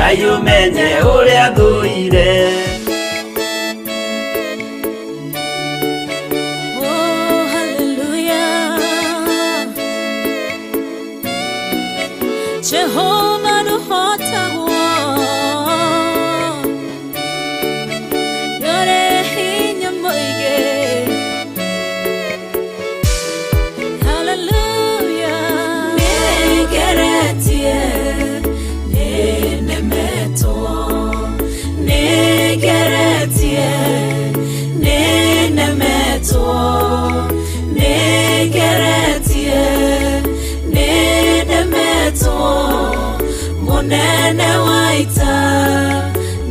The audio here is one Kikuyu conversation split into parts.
Ngai ũmenye ũrĩa thũire. Oh, hallelujah. Jehovah ndũhotagwo. Ndũrĩ hinya mũingĩ. Hallelujah. Nĩngeretie, nĩnemetwo. Nĩngeretie, nĩnemetwo. Nĩngeretie, nĩnemetwo. Mũnene wa ita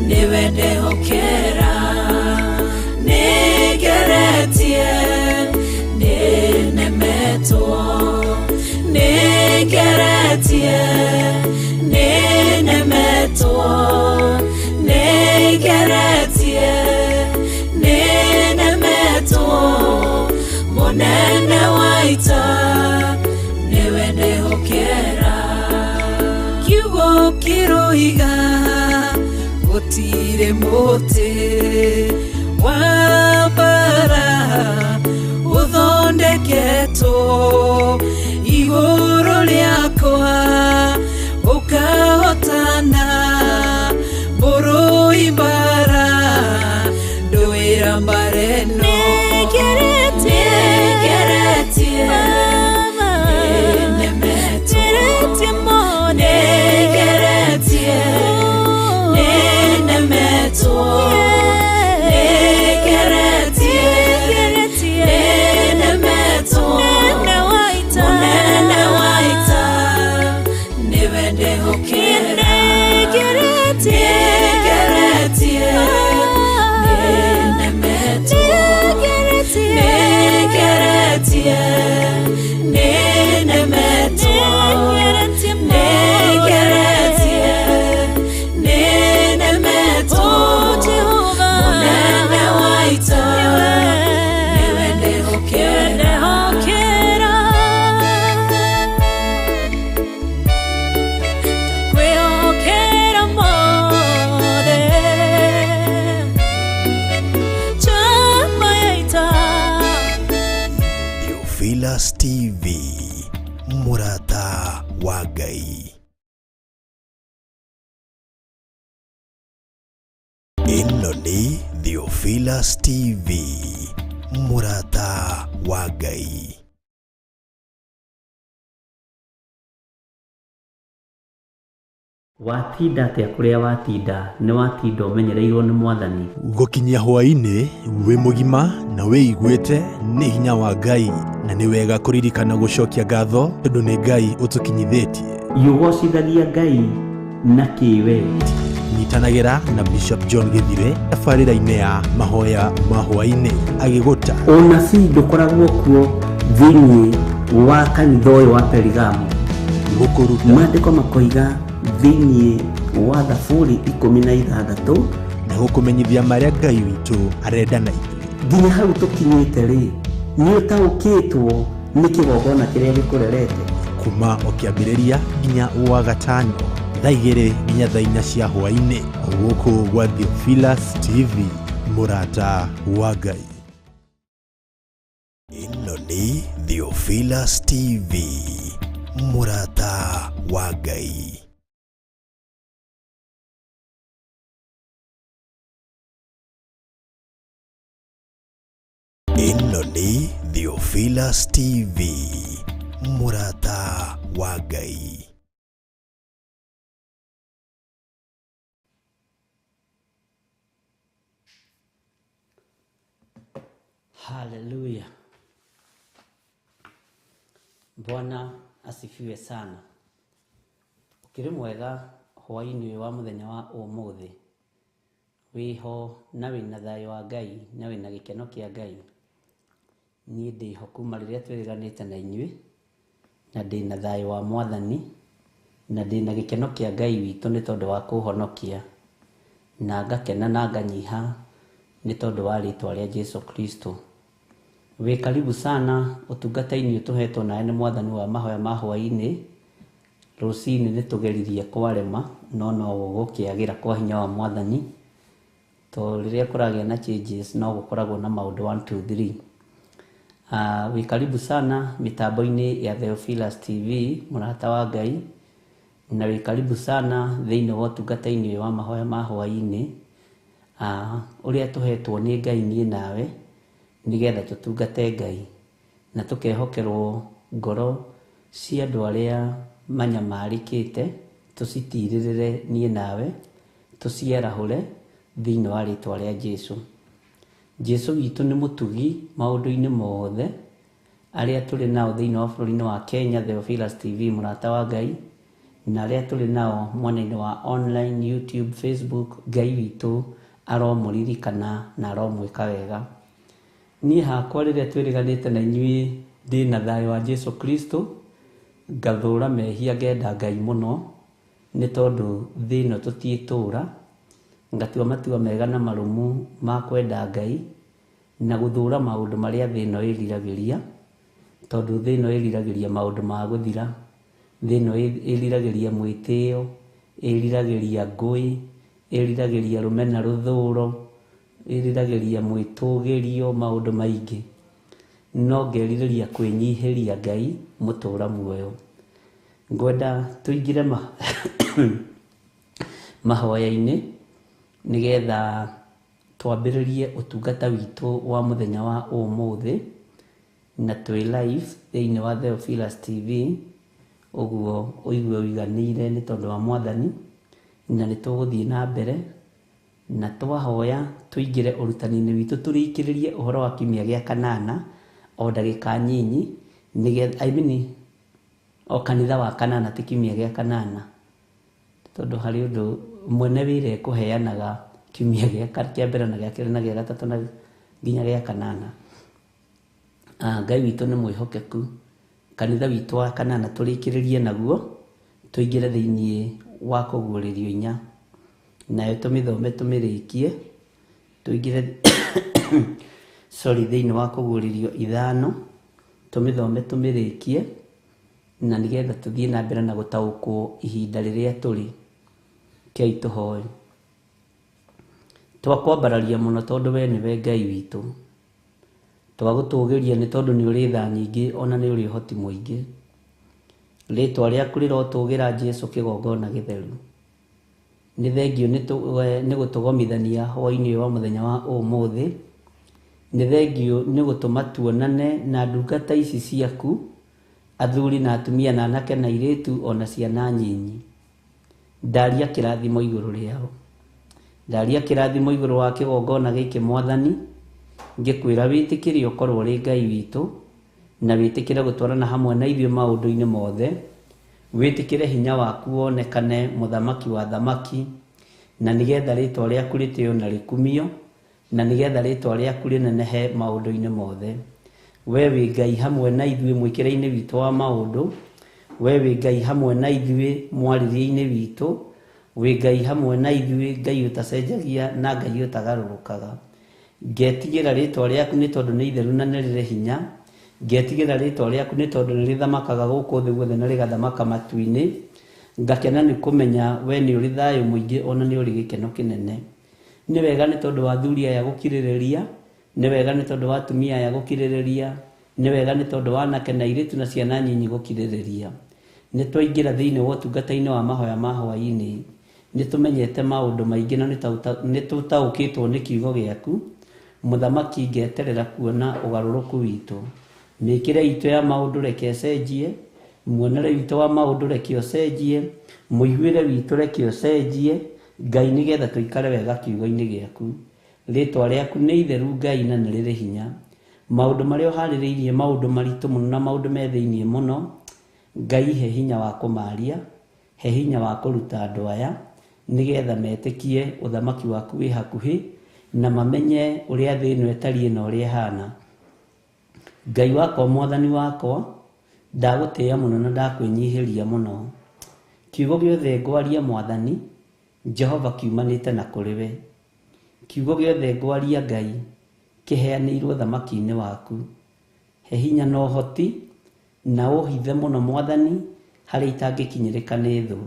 nĩwe ndehokera. Nĩngeretie, nĩnemetwo. Nĩngeretie, nĩnemetwo. Nĩngeretie, nĩnemetwo. Mũnene wa ita nĩwe ndehokera. Kiugo kĩroiga gũtirĩ mũtĩ wa mbara ũthondeketwo igũrũ rĩakwa ũkahotana mũrũi mbara ndũĩra mbara ĩno. Nĩngeretie, Nĩngeretie, Baba. nĩnemetwo. Nĩngeretie mũno. Nĩngeretie, Oh. nĩnemetwo. Yeah. Nĩngeretie, Nĩngeretie. nĩnemetwo. Mũnene wa ita. Mũnene wa ita nĩwe ndehokera. Nĩngeretie. Nĩngeretie, nĩnemetwo. Nĩngeretie. Nĩngeretie, nĩnemetwo. Nĩngeretie mũno. Nĩngeretie, nĩnemetwo. Oh, Jehovah. Mũnene wa ita Nĩwe. nĩwe ndehokera. Ndehokera. Ndakwĩhokera mothe. Njamba ya ita. Theophilus TV, mũrata wa Ngai. Ĩno nĩ Theophilus TV, mũrata wa Ngai. Watinda atĩa kũrĩa watinda nĩ watinda ũmenyereirwo nĩ mwathani. Gũkinyia hwaĩ-inĩ wĩ mũgima na wĩiguĩte nĩ hinya wa Ngai, na nĩ wega kũririkana gũcokia ngatho tondũ nĩ Ngai ũtũkinyithĩtie. Ũgocithagia Ngai na kĩwe. Nyitanagĩra na Bishop John Gĩthire tabarĩra-inĩ ya mahoya ma hwaĩ-inĩ agĩgũta Ũnabii ndũkoragwo kuo thĩinĩ wa kanitha ũyũ wa Perigamo. Gũkũruta Maandĩko makoiga thĩinĩ wa Thaburi 16 na gũkũmenyithia marĩa Ngai witũ arenda na ithuĩ. Nginya hau tũkinyĩte rĩ, nĩ ũtaũkĩtwo nĩ kĩgongona kĩrĩa gĩkũrerete. Kuma o kĩambĩrĩria nginya wa gatano thaa 2 nginya thaa 4 cia hwaĩ-inĩ gũkũ gwa Theophilus TV, mũrata wa Ngai. Ĩno nĩ Theophilus TV, mũrata wa Ngai. Ĩno nĩ Theophilus TV, mũrata wa Ngai. Haleluya. Bwana asifiwe sana. Ũkĩrĩ mwega hwaĩ-inĩ ũyũ wa mũthenya wa ũmũthĩ. Wĩho na wĩna thayũ wa Ngai na wĩna gĩkeno kĩa Ngai. Niĩ ndĩho kuma rĩrĩa twĩrĩganĩte na inyuĩ, na ndĩna thayũ wa mwathani, na ndĩna gĩkeno kĩa Ngai witũ nĩ tondũ wa kũhonokia, na ngakena na nganyiha nĩ tondũ wa rĩtwa rĩa Jesu Kristo. Wĩ karibu sana ũtungata-inĩ ũyũ tũhetwo nawe nĩ mwathani wa mahoya ma hwaĩ-inĩ. Rũcinĩ nĩ tũgeririe kwarema no no gũgũkĩagĩra kwa hinya wa Mwathani, tondũ rĩrĩa kũragĩa na changes no gũkoragwo na maũndũ 1 2 3. Wĩ karibu sana mĩtambo-inĩ ya Theophilus TV, mũrata wa Ngai, na wĩ karibu sana thĩinĩ wa ũtungata-inĩ wa mahoya ma hwaĩ-inĩ, ũrĩa tũhetwo nĩ Ngai niĩ nawe, nĩgetha tũtungate Ngai na tũkehokerwo ngoro cia andũ arĩa manyamarĩkĩte, tũcitirĩrĩre niĩ nawe, tũciarahũre thĩinĩ wa rĩtwa rĩa Jesu. Jesu witũ nĩ mũtugi maũndũ-inĩ mothe, arĩa tũrĩ nao thĩinĩ wa bũrũri-inĩ wa Kenya, Theophilus TV, mũrata wa Ngai, na arĩa tũrĩ nao mwena-inĩ wa online, YouTube, Facebook, Ngai witũ aromũririkana na aromwĩka wega. Niĩ hakwa rĩrĩa twĩrĩganĩte na inyuĩ ndĩ na thayũ wa Jesu Kristo, ngathũra mehia ngenda Ngai mũno, nĩ tondũ thĩ ĩno tũtiĩtũra, ngatua matua mega na marũmu ma kwenda Ngai, na gũthũra maũndũ marĩa thĩ ĩno ĩriragĩria, tondũ thĩ ĩno ĩriragĩria maũndũ ma gũthira, thĩ ĩno ĩriragĩria mwĩtĩo, ĩriragĩria ngũĩ, ĩriragĩria rũmena rũthũro, ĩriragĩria mwĩtũgĩrio, maũndũ maingĩ. No ngerirĩria kwĩnyihĩria Ngai mũtũra muoyo. Ngwenda tũingĩre mahoya-inĩ nĩgetha twambĩrĩrie ũtungata witũ wa mũthenya wa ũmũthĩ, na twĩ live thĩinĩ wa Theophilus TV, ũguo ũigue ũiganĩire nĩ tondũ wa Mwathani, na nĩ tũgũthiĩ na mbere na twahoya tũingĩre ũrutani-inĩ witũ, tũrĩkĩrĩrie ũhoro wa kiumia gĩa kanana o ndagĩka nyinyi, nĩgetha, I mean, o kanitha wa kanana, ti kiumia gĩa kanana, tondũ harĩ ũndũ mwene wĩra ekũheanaga kiumia kĩa mbere na gĩa kerĩ na gĩa gatatũ na nginya gĩa kanana. Ngai witũ nĩ mwĩhokeku. Kanitha witũ wa kanana tũrĩkĩrĩrie naguo, tũingĩre thĩinĩ wa kũguũrĩrio inya, nayo tũmĩthome tũmĩrĩkie, tũingĩre sorry, thĩinĩ wa kũguũrĩrio ithano, tũmĩthome tũmĩrĩkie, na nĩgetha tũthiĩ na mbere na gũtaũkwo ihinda rĩrĩa tũrĩ. Kei tũhoe. Twakwambararia mũno tondũ we nĩwe Ngai witũ, twagũtũgĩria nĩ tondũ nĩ ũrĩ tha nyingĩ ona nĩ ũrĩ ũhoti mũingĩ. Rĩtwa rĩaku rĩrotũgĩra Jesu kĩgongona gĩtheru. Nĩ thengio nĩ gũtũgomithania hwaĩ-inĩ wa mũthenya wa ũmũthĩ, nĩ thengio nĩ gũtũma tuonane na ndungata ici ciaku, athuri na atumia na anake na airĩtu ona ciana nyinyi. Ndaria kĩrathimo igũrũ rĩao, ndaria kĩrathimo igũrũ wa kĩgongona gĩkĩ Mwathani, ngĩkwĩra wĩtĩkĩre ũkorwo ũrĩ Ngai witũ, na wĩtĩkĩre gũtwarana hamwe na ithuĩ maũndũ-inĩ mothe, wĩtĩkĩre hinya waku wonekane mũthamaki wa thamaki, na nĩgetha rĩtwa rĩaku rĩtĩo na rĩkumio, na nĩgetha rĩtwa rĩaku rĩnenehe maũndũ-inĩ mothe. We wĩ Ngai hamwe na ithuĩ mwĩkĩre-inĩ witũ wa maũndũ, we wĩ Ngai hamwe na ithuĩ mwarĩrie-inĩ witũ, wĩ Ngai hamwe na ithuĩ, Ngai ũtacenjagia na Ngai ũtagarũrũkaga. Ngetigĩra rĩtwa rĩaku nĩ tondũ nĩ itheru na nĩ rĩrĩ hinya, ngetigĩra rĩtwa rĩaku nĩ tondũ nĩ rĩthamakaga gũkũ thĩ guothe na rĩgathamaka matu-inĩ. Ngakena nĩ kũmenya we nĩ ũrĩ thayũ mũingĩ ona nĩ ũrĩ gĩkeno kĩnene. Nĩ wega nĩ tondũ wa athuri aya gũkirĩrĩria, nĩ wega nĩ tondũ wa atumia aya gũkirĩrĩria, nĩ wega nĩ tondũ wa anake na airĩtu na ciana nyinyi gũkirĩrĩria. Nĩ twaingĩra thĩinĩ wa ũtungata-inĩ wa mahoya ma hwaĩ-inĩ, nĩ tũmenyete maũndũ maingĩ na nĩ tũtaũkĩtwo nĩ kiugo gĩaku. Mũthamaki, ngeterera kuona ũgarũrũku witũ. Mĩkĩre itũ ya maũndũ reke ĩcenjie, muonere witũ wa maũndũ reke ũcenjie, mũiguĩre witũ reke ũcenjie, Ngai, nĩgetha tũikare wega kiugo-inĩ gĩaku. Rĩtwa rĩaku nĩ itheru Ngai na nĩ rĩrĩ hinya. Maũndũ marĩa ũharĩrĩirie, maũndũ maritũ mũno na maũndũ me thĩinĩ mũno, Ngai he hinya wa kũmaria, he hinya wa kũruta andũ aya, nĩgetha metĩkie ũthamaki waku wĩ hakuhĩ, na mamenye ũrĩa thĩ ĩno ĩtariĩ na ũrĩa ĩhana. Ngai wakwa, Mwathani wakwa, ndagũtĩĩa mũno na ndakwĩnyihĩria mũno. Kiugo gĩothe ngwaria Mwathani Jehova kiumanĩte na kũrĩ we. Kiugo gĩothe ngwaria Ngai kĩheanĩirwo thamaki-inĩ waku. He hinya na ũhoti na ũhithe mũno Mwathani Harĩa itangĩkinyĩrĩka nĩ thũ.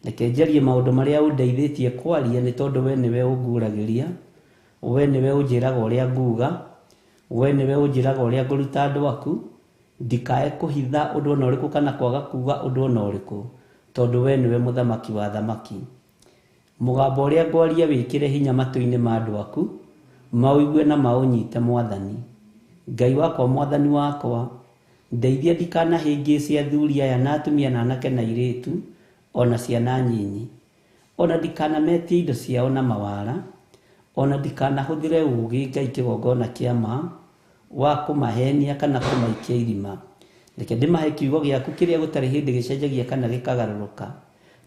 Reke njarie maũndũ marĩa ũndeithĩtie kwaria nĩ tondũ we nĩwe ũnguũragĩria, we nĩwe ũnjĩraga ũrĩa nguga, we nĩwe ũnjĩraga ũrĩa ngũruta andũ aku, ndikae kũhitha ũndũ ona ũrĩkũ kana kwaga kuga ũndũ ona ũrĩkũ, tondũ we nĩwe mũthamaki wa athamaki. Mũgambo ũrĩa ngwaria wĩkĩre hinya matũ-inĩ ma andũ aku, maũigue na maũnyite Mwathani. Ngai wakwa Mwathani wakwa, ndeithia ndikanahĩngĩce athuri aya na atumia na anake na airĩtu, o na ciana nyinyi. O na ndikanametie indo ciao na mawara, o na ndikanahũthĩre ũũgĩ Ngai kĩgongona kĩa ma wa kũmahenia kana kũmaikia irima. Reke ndĩmahe kiugo gĩaku kĩrĩa gũtarĩ hĩndĩ gĩcenjagia kana gĩkagarũrũka.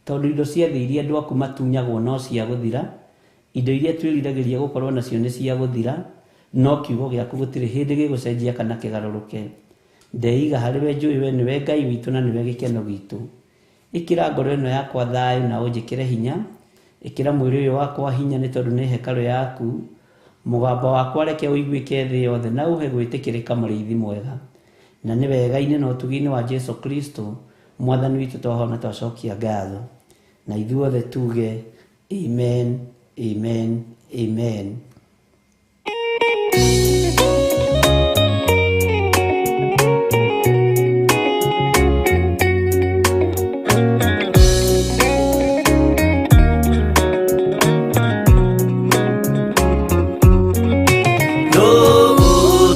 Tondũ indo cia thĩ iria andũ aku matunyagwo no cia gũthira, indo iria twĩriragĩria gũkorwo nacio nĩ cia gũthira, no kiugo gĩaku gũtirĩ hĩndĩ gĩgũcenjia kana kĩgarũrũke. Ndeiga harĩ we njũĩ we nĩwe Ngai witũ na nĩwe gĩkeno gitũ. Ĩkĩra ngoro ĩno yakwa thayũ na ũnjĩkĩre hinya, ĩkĩra mwĩrĩ ũyũ wakwa hinya nĩ tondũ nĩ hekarũ yaku. Mũgambo wakwa reke ũiguĩke thĩ yothe na ũhe gwĩtĩkĩrĩka mũrĩithi mwega. Na nĩ wega-inĩ na ũtugi-inĩ wa Jesu Kristo Mwathani witũ twahona twacokia ngatho. Na ithuothe tuge amen, amen, amen.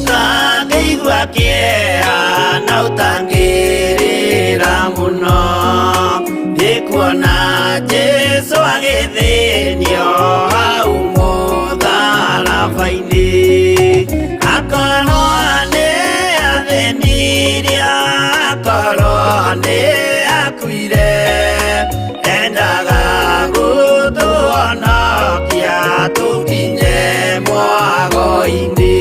Ũtangĩigua kĩeha na ũtangĩrĩra mũno nĩ kuona Jesũ agĩthĩnio hau mũtharaba-inĩ akorwo nĩ athĩnirie akorwo nĩ akuire endaga gũtũhonokia tũkinye mwago-inĩ.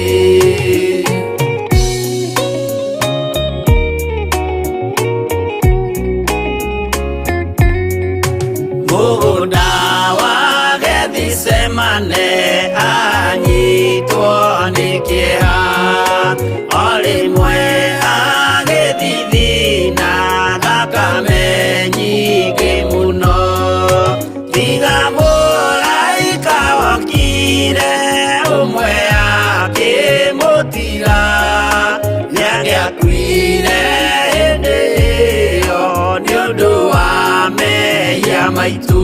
Mũgũnda wa Gethisemane anyitwo nĩ kĩeha o rĩmwe agĩthithina thakame nyingĩ mũno tiga mũraika wokire ũmwe akĩmũtiga nĩangĩakuire hĩndĩ ĩyo nĩ ũndũ wa mehia maitũ.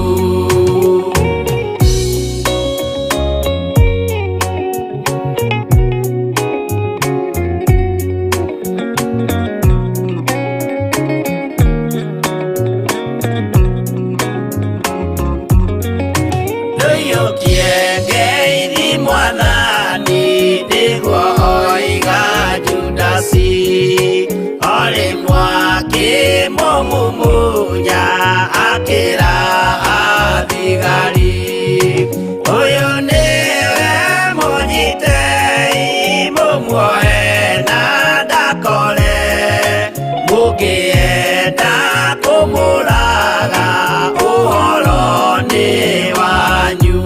Ndũiyũkie ngeithi Mwathani nĩguo oiga Judasi o rĩmwe akĩmũmumunya akĩra athigari ũyũ nĩwe mũnyitei mũmuoe na ndakore mũngĩenda kũmũraga ũhoro nĩ wanyu.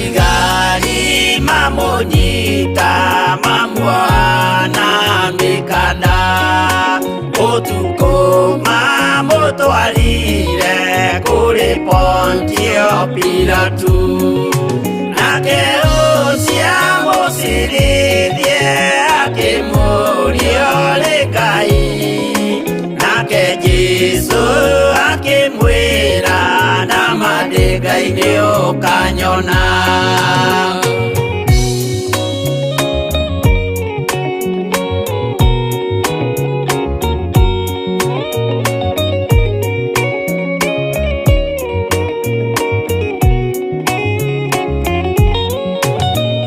Athigari mamũnyita mamuoha na mĩkanda ũtukũ mamũtwarire kũrĩ Pontio Pilatu nake ũcio amũcirithie akĩmũũria ũrĩ Ngai nake Jesũ akĩmwĩra nama ndĩ Ngai nĩũkanyona.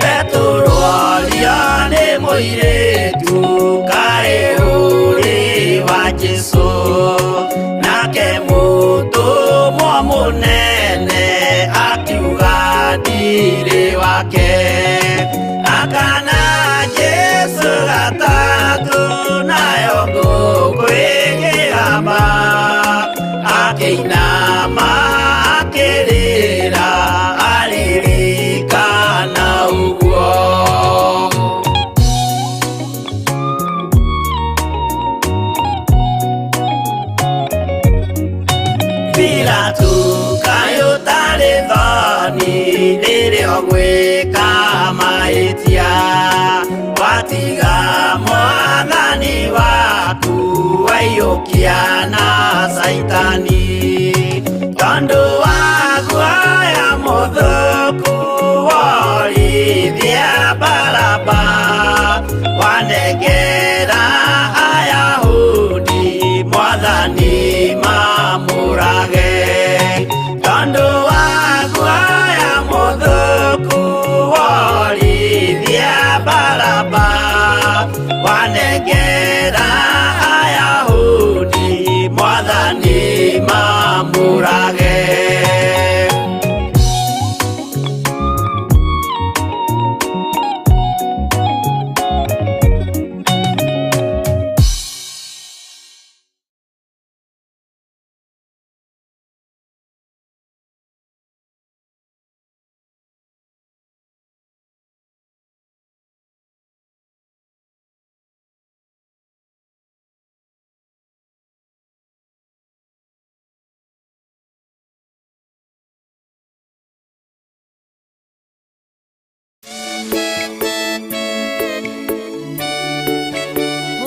Petero orio nĩ mũirĩtu kaĩ ũrĩ wa Jesũ nake mũtũmwo mũnene akiuga ndirĩ wake akana Jesũ gatatũ nayo ngũkũ ĩkĩhamba akĩinama akĩrĩra aririkana Waiyũkia na Caitani tondũ wa guoya mũthũku worithia Baraba wanengera Ayahudi Mwathani mamũrage tondũ wa guoya mũthũku worithia Baraba wanengera Ayahudi Mwathani mamũrage.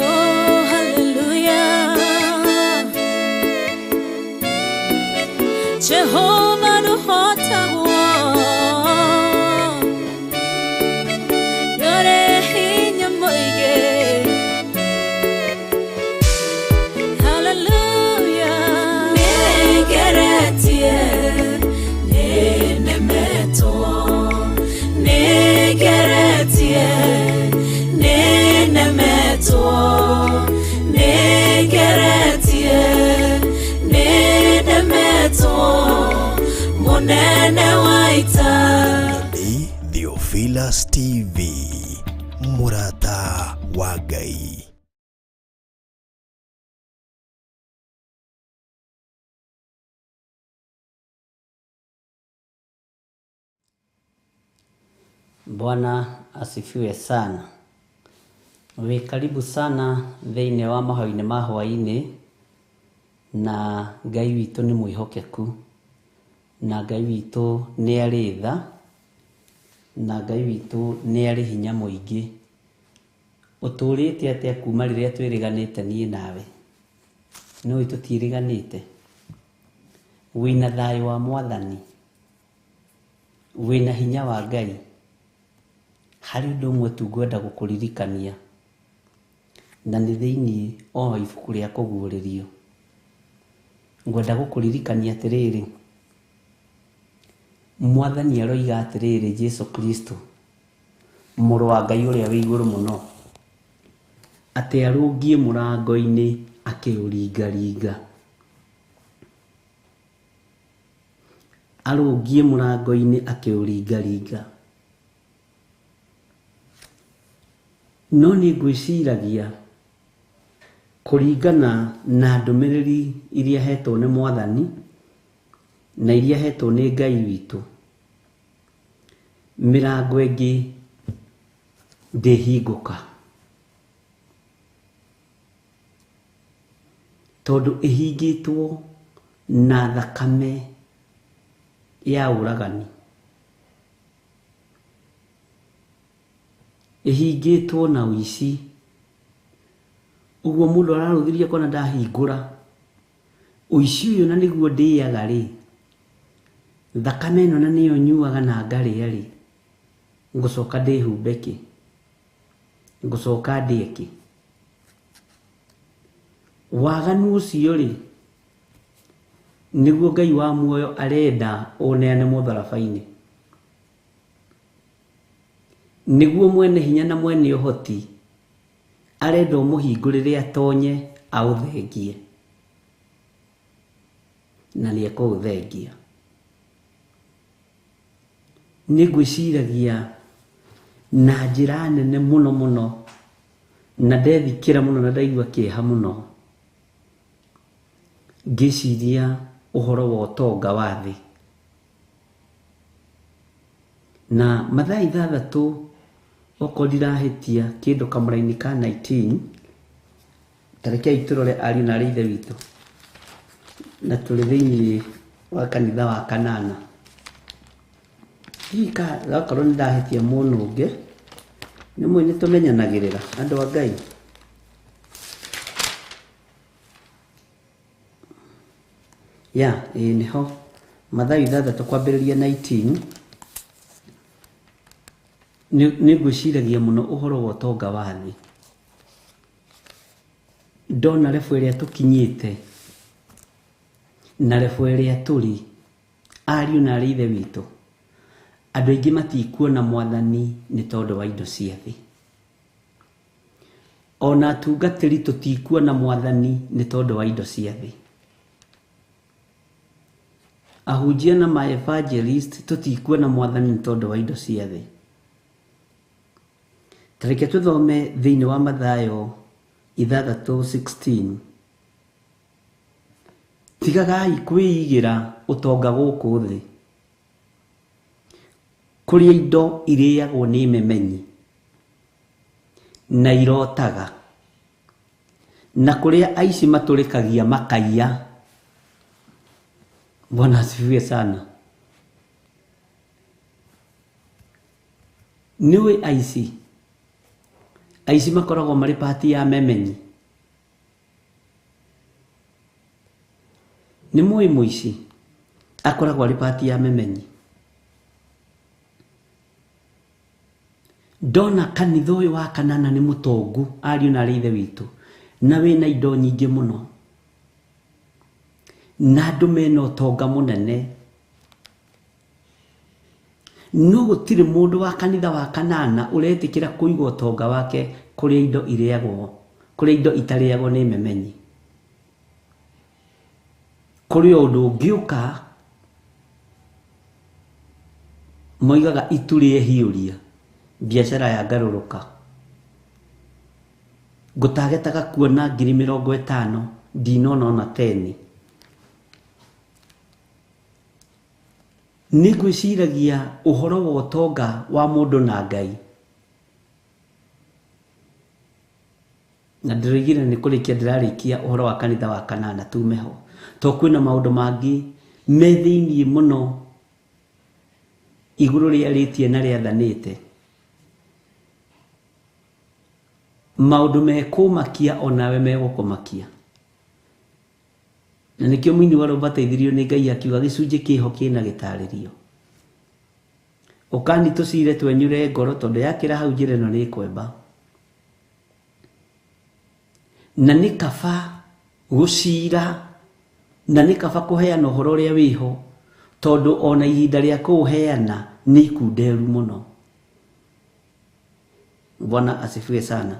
Oh, hallelujah. Jehovah nũhotagwo nĩũrĩ hinya mũingĩ. Hallelujah. Nĩngeretie, nĩnemetwo. Nĩngeretie, nĩnemetwo. Nĩngeretie, nĩnemetwo. Mũnene wa ita. Nĩ Theophilus TV, mũrata wa Ngai. Bwana asifiwe sana. Wĩ karibu sana thĩinĩ wa mahoya-inĩ ma hwaĩ-inĩ, na Ngai witũ nĩ mwĩhokeku, na Ngai witũ nĩ arĩ tha, na Ngai witũ nĩ arĩ hinya mũingĩ. Ũtũrĩte atĩa kuma rĩrĩa twĩrĩganĩte niĩ nawe? Nĩũĩ tũtiĩrĩganĩte? Wĩna thayũ wa Mwathani, wĩna hinya wa Ngai. Harĩ ũndũ ũmwe tu ngwenda gũkũririkania, na nĩ thĩinĩ o ibuku rĩa kũguũrĩrio. Ngwenda gũkũririkania atĩrĩrĩ, Mwathani aroiga atĩrĩrĩ, Jesu Kristo mũrũ wa Ngai ũrĩa wĩ igũrũ mũno, atĩ arũngiĩ mũrango-inĩ akĩũringaringa. Arũngiĩ mũrango-inĩ akĩũringaringa. No nĩ ngwĩciragia kũringana na ndũmĩrĩri iria hetwo nĩ Mwathani na iria hetwo nĩ Ngai witũ, mĩrango ĩngĩ ndĩhingũka, tondũ ĩhingĩtwo na thakame ya ũragani, ĩhingĩtwo na ũici. Ũguo mũndũ ararũthĩria kona ndahingũra ũici ũyũ, na nĩguo ndĩaga rĩ, thakame ĩno na nĩyo nyuaga na ngarĩa rĩ, ngũcoka ndĩhumbe kĩ? Ngũcoka ndĩe kĩ? Waganu ũcio rĩ, nĩguo Ngai wa muoyo arenda ũneane mũtharaba-inĩ, nĩguo mwene hinya na mwene ũhoti arenda ũmũhingũrĩre atonye aũthengie, na nĩ ekũũthengia. Nĩ ngwĩciragia na njĩra nene mũno mũno, na ndethikĩra mũno na ndaigua kĩeha mũno ngĩciria ũhoro wa ũtonga wa thĩ. Na Mathayo 6 okorwo ndirahĩtia kĩndũ kamũraini ka 19, ta rekei tũrore ariũ na arĩ ithe witũ, na tũrĩ thĩinĩ wa kanitha wa kanana. Hihi gakorwo nĩ ndahĩtia mũndũ ũngĩ, nĩ mũĩ nĩ tũmenyanagĩrĩra andũ a Ngai. Ya ĩĩ nĩho Mathayo 6 kwambĩrĩria 19. Nĩ ngwĩciragia mũno ũhoro wa ũtonga wa thĩ. Ndona level ĩrĩa tũkinyĩte na level ĩrĩa tũrĩ, ariũ na arĩ ithe witũ, andũ aingĩ matikuona mwathani nĩ tondũ wa indo cia thĩ. Ona atungatĩri tũtikuona mwathani nĩ tondũ wa indo cia thĩ. Ahunjia na ma evangelist tũtikuona mwathani nĩ tondũ wa indo cia thĩ. Ta reke tũthome thĩinĩ wa Mathayo 6:16. Tigagai kwĩigĩra ũtonga gũkũ thĩ, kũrĩa indo irĩagwo nĩ memenyi na irotaga, na kũrĩa aici matũrĩkagia makaiya. Bwana asifiwe sana. Nĩũĩ aici? Aici makoragwo marĩ pati ya memenyi. Nĩ mũĩ mũici akoragwo arĩ pati ya memenyi. Ndona kanitha ũyũ wa kanana nĩ mũtongu, ariũ na arĩ ithe witũ, na wĩna indo nyingĩ mũno, na andũ mena ũtonga mũnene, no gũtirĩ mũndũ wa kanitha wa kanana ũretĩkĩra kũiga ũtonga wake kũrĩa indo irĩagwo, kũrĩa indo itarĩagwo nĩ memenyi. Kũrĩ ũndũ ũngĩũka moigaga itu rĩehiũria biacara ya ngarũrũka. Ngũtagetaga kuona 50,000 ndinona ona 10. Nĩ ngwĩciragia ũhoro wa ũtonga wa mũndũ na Ngai. Na ndĩroigire nĩ kũrĩkia ndĩrarĩkia ũhoro wa kanitha wa kanana tume ho, to kwĩna maũndũ mangĩ me thĩiniĩ mũno igũrũ rĩarĩtie na rĩathanĩte, maũndũ mekũmakia onawe megũkũmakia. Na nĩkĩo mũini wa rwĩmbo ateithirio nĩ Ngai akiuga gĩcunjĩ kĩho kĩna gĩtarĩrio. Ũkani tũcire twenyure ngoro, tondũ yakĩra hau njĩra ĩno nĩ ĩkwemba. Na nĩ kaba gũcira, na nĩ kaba kũheana ũhoro ũrĩa wĩho, tondũ ona ihinda rĩa kũũheana nĩ ikunderu mũno. Bwana asifiwe sana.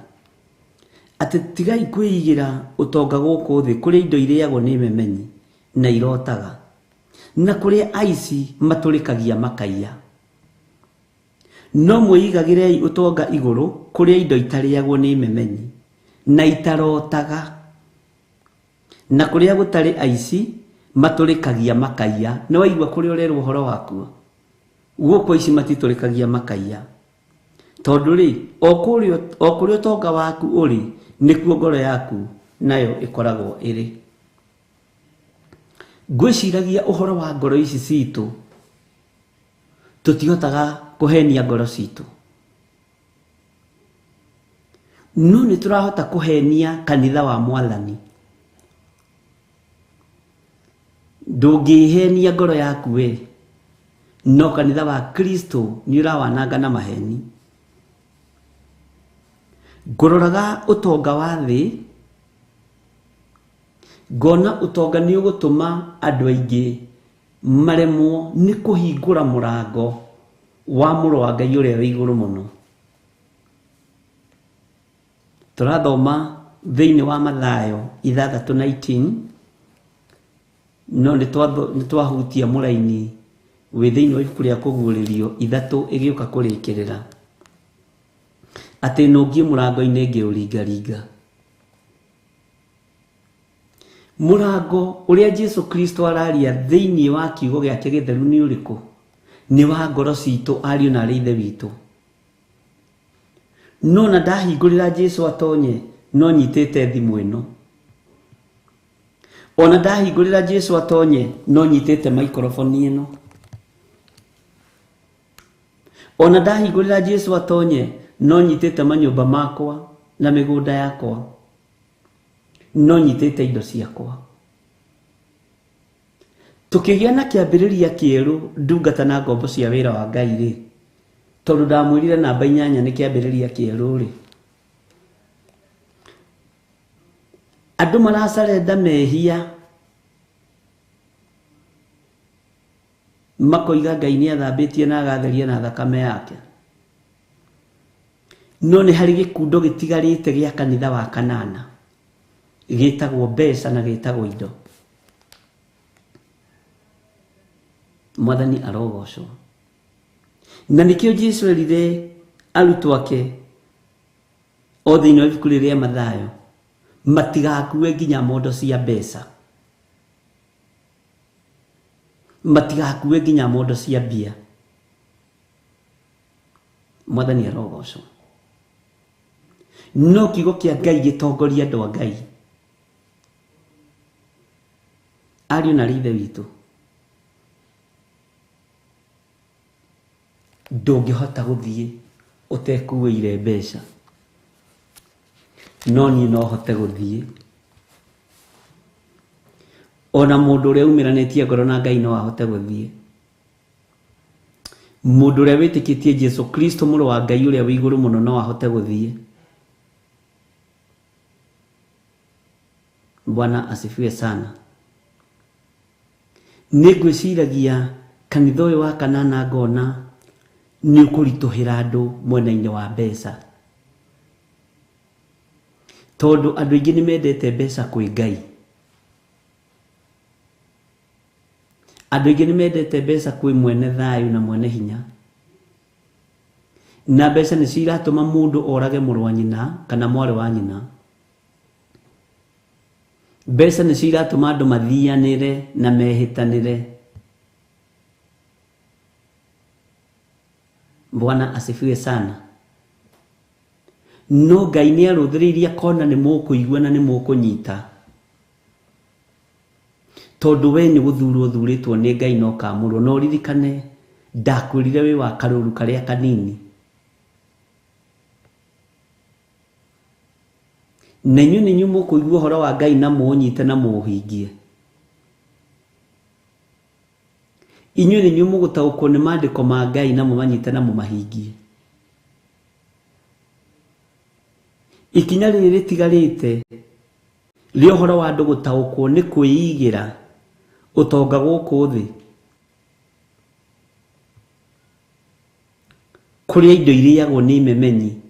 Atĩ tigai kwĩigĩra ũtonga gũkũ thĩ, kũrĩa indo irĩagwo nĩ memenyi na irotaga, na kũrĩa aici matũrĩkagia makaiya. No mwĩigagĩrei ũtonga igũrũ, kũrĩa indo itarĩagwo nĩ memenyi na itarotaga, na kũrĩa gũtarĩ aici matũrĩkagia makaiya. Nĩ waigua kũrĩa ũrerwo ũhoro wakuo? Gũkũ aici matitũrĩkagia makaiya, tondũ rĩ, o kũrĩa ũtonga waku ũrĩ nĩkuo ngoro yaku nayo ĩkoragwo ĩrĩ. Ngwĩciragia ũhoro wa ngoro ici citũ, tũtihotaga kũhenia ngoro citũ, no nĩ tũrahota kũhenia kanitha wa mwathani. Ndũngĩhenia ngoro yaku we, no kanitha wa Kristo nĩ ũrawananga na maheni. Ngũroraga ũtonga wa thĩ, ngona ũtonga nĩ ũgũtũma andũ aingĩ maremwo nĩ kũhingũra mũrango wa mũrũ wa Ngai ũrĩa wĩ igũrũ mũno. Tũrathoma thĩinĩ wa Mathayo 6:19, no nĩ twahutia mũraini wĩ thĩinĩ wa ibuku rĩa kũguũrĩrio 3 ĩgĩũka kũrĩkĩrĩra, atĩ nũngiĩ mũrango-inĩ ngĩũringaringa. Mũrango ũrĩa Jesu Kristo araria thĩinĩ wa kiugo gĩake gĩtheru nĩ ũrĩkũ? Nĩ wa ngoro citũ, ariũ na arĩ ithe witũ. No na ndahingũrĩra Jesu atonye, no nyitĩte thimũ ĩno. Ona ndahingũrĩra Jesu atonye, no nyitĩte maikroboni ĩno. Ona ndahingũrĩra Jesu atonye, no nyitĩte manyũmba makwa na mĩgũnda yakwa, no nyitĩte indo ciakwa. Tukĩgĩa na kĩambĩrĩria kĩerũ ndungata na ngombo cia wĩra wa Ngai rĩ, tondũ ndamwĩrire namba 8 nĩ kĩambĩrĩria kĩerũ rĩ, andũ maracarenda mehia makoiga Ngai nĩ athambĩtie na agatheria na thakame yake. No nĩ harĩ gĩkundo gĩtigarĩte gĩa kanitha wa kanana gĩtagwo mbeca na gĩtagwo indo. Mwathani arogocwo. Na nĩkĩo Jesu erire arutwo ake o thĩinĩ wa ibuku rĩrĩa Mathayo matigakue nginya mondo cia mbeca, matigakue nginya mondo cia mbia. Mwathani arogocwo. No kiugo kĩa Ngai gĩtongoria andũ a Ngai. Ariũ na ithe witũ, ndũngĩhota gũthiĩ ũtekuĩire mbeca, no niĩ no hote gũthiĩ. Ona mũndũ ũrĩa umĩranĩtie ngoro na Ngai no ahote gũthiĩ. Mũndũ ũrĩa wĩtĩkĩtie Jesu Kristo mũrũ wa Ngai ũrĩa wĩ igũrũ mũno no ahote gũthiĩ. Bwana asifiwe sana. Nĩ ngwĩciragia kanitha ũyũ wa kanana ngona nĩ ũkũritũhĩra andũ mwena-inĩ wa mbeca, tondũ andũ aingĩ nĩ mendete mbeca kwĩ Ngai. Andũ aingĩ nĩ mendete mbeca kwĩ mwene thayũ na mwene hinya, na mbeca nĩcio iratũma mũndũ orage mũrũ wa nyina kana mwarĩ wa nyina. Mbeca nĩcio iratũma andũ mathianĩre na mehĩtanĩre. Bwana asifiwe sana. No Ngai nĩ arũthĩrĩirie akona nĩ mũkũigua na nĩ mũkũnyita, tondũ we nĩ gũthurwo ũthurĩtwo nĩ Ngai na ũkamũrwo. No ũririkane ndakwĩrire wĩ wa karũru karĩa kanini, na inyuĩ nĩ inyuĩ mũkũigua ũhoro wa Ngai na mũũnyite na mũũhingie. Inyuĩ nĩ inyuĩ mũgũtaũkwo nĩ maandĩko ma Ngai na mũmanyite na mũmahingie. Ikinya rĩrĩ rĩtigarĩte rĩa ũhoro wa andũ gũtaũkwo nĩ kwĩigĩra ũtonga gũkũ thĩ, kũrĩa indo irĩagwo nĩ imemenyi.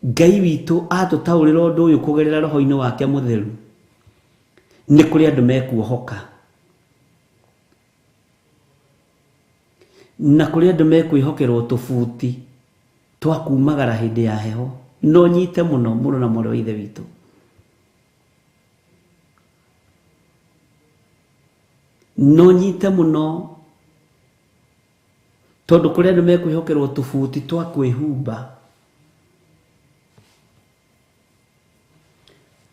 Ngai witũ atũtaũrĩra ũndũ ũyũ kũgerera roho-inĩ wake mũtheru, nĩ kũrĩ andũ mekuohoka na kũrĩ andũ mekwĩhokerwo tũbuti twa kumagara hĩndĩ ya heho. No nyite mũno mũrũ na mwarĩ wa ithe witũ. No nyite mũno tondũ kũrĩ andũ mekwĩhokerwo tũbuti twa kwĩhumba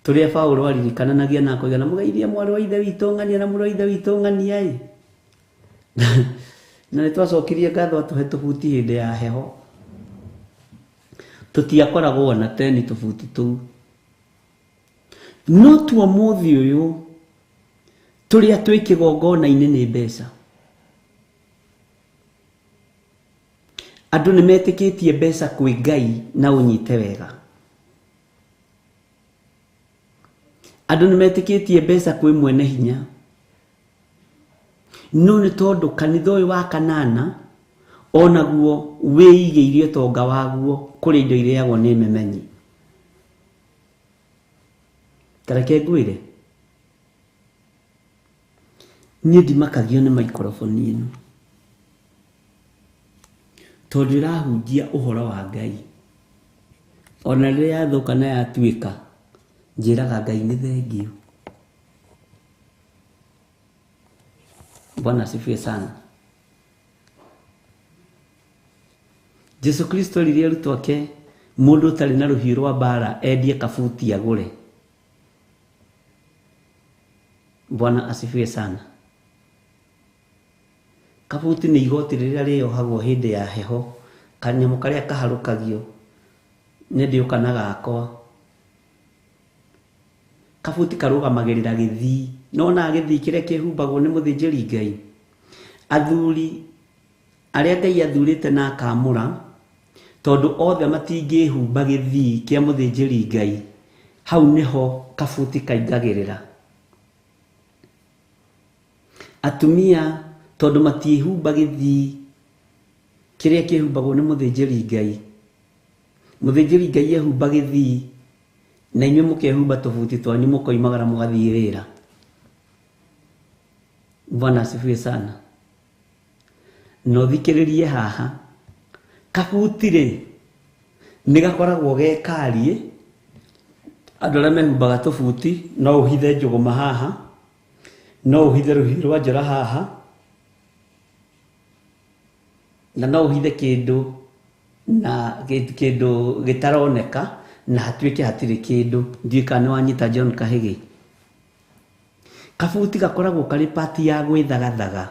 tũrĩa Paũlũ aririkananagia na akoiga na mũgeithie mwarĩ wa ithe witũ ng'ania na mũrũ wa ithe witũ ng'ania ĩ. Na nĩ twacokirie ngatho atũhe tũbuti hĩndĩ ya heho. Tũtiakoragwo na teni tũbuti tũu. No tuo mũthĩ ũyũ tũrĩa twĩ kĩgongona-inĩ nĩ mbeca. Andũ nĩ metĩkĩtie mbeca kwĩ Ngai na ũnyite wega. Andũ nĩ metĩkĩtie mbeca kwĩ mwene hinya. No nĩ tondũ kanitha ũyũ wa kanana onaguo wĩigĩire ũtonga waguo kũrĩ indo irĩagwo nĩ memenyi. Ta reke ngwĩre, niĩ ndimakagio nĩ maikoroboni ĩno tondũ ĩrahunjia ũhoro wa Ngai. Ona rĩrĩa yathũka na yatuĩka, njĩraga Ngai nĩ thengiũ. Bwana asifiwe sana. Jesu Kristo erire arutwo ake mũndũ ũtarĩ na rũhiũ rwa mbara endie kabuti agũre. Bwana asifiwe sana. Kabuti nĩ igoti rĩrĩa rĩohagwo hĩndĩ ya heho, kanyamũ karĩa kaharũkagio nĩ ndĩũka na gakwa. Kabuti karũgamagĩrĩra gĩthii Nĩwonaga gĩthii kĩrĩa kĩhumbagwo nĩ mũthĩnjĩri Ngai? Athuri arĩa Ngai athurĩte na akamũra, tondũ othe matingĩhumba gĩthii kĩa mũthĩnjĩri Ngai, hau nĩho kabuti kaingagĩrĩra. Atumia tondũ matiĩhumba gĩthii kĩrĩa kĩhumbagwo nĩ mũthĩnjĩri Ngai, mũthĩnjĩri Ngai ehumba gĩthii na inyuĩ mũkehumba tũbuti twanyu mũkoimagara mũgathiĩ wĩra. Bwana asifiwe sana. Na ũthikĩrĩrie haha, kabuti rĩ nĩ gakoragwo ge kariĩ, andũ arĩa mehumbaga tũbuti no ũhithe njũgũma haha, no ũhithe rũhiũ rwa njora haha, na no ũhithe kĩndũ na kĩndũ gĩtaroneka na hatuĩke hatirĩ kĩndũ. Ndiũĩ kana nĩ wanyita John Kahĩgĩ. Kabuti gakoragwo karĩ pati ya gwĩthagathaga,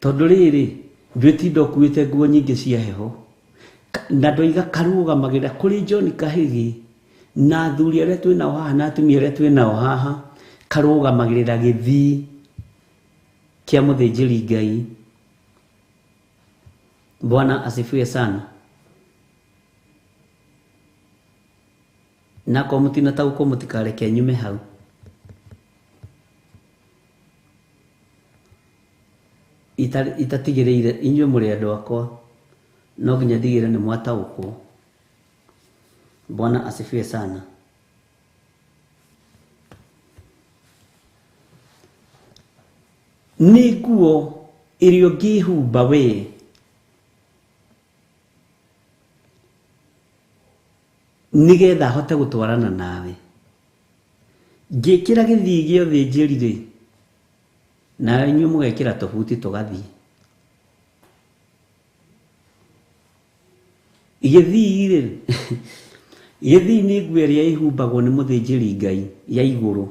tondũ rĩrĩ ndwĩtinda ũkuĩte nguo nyingĩ cia heho, na ndoiga karũgamagĩrĩra kũrĩ John Kahĩgĩ na athuri arĩa twĩ nao haha na atumia arĩa twĩ nao haha, karũgamagĩrĩra gĩthii kĩa mũthĩnjĩri Ngai. Bwana asifiwe sana. Na akorwo mũtinataũkwo mũtikareke nyume hau. Itatigĩrĩire inyuĩ mũrĩ andũ akwa, no nginya ndigĩrĩre nĩ mwataũkwo. Bwana asifiwe sana. Nĩ nguo ĩrĩa ũngĩhumba we nĩgetha hote gũtwarana nawe. Ngĩkĩra gĩthii gĩa ũthĩnjĩri rĩ, nawe inyuĩ mũgekĩra tũbuti tũgathiĩ. Gĩthii rĩ, gĩthii nĩ nguo ĩrĩa ĩhumbagwo nĩ mũthĩnjĩri Ngai ya igũrũ,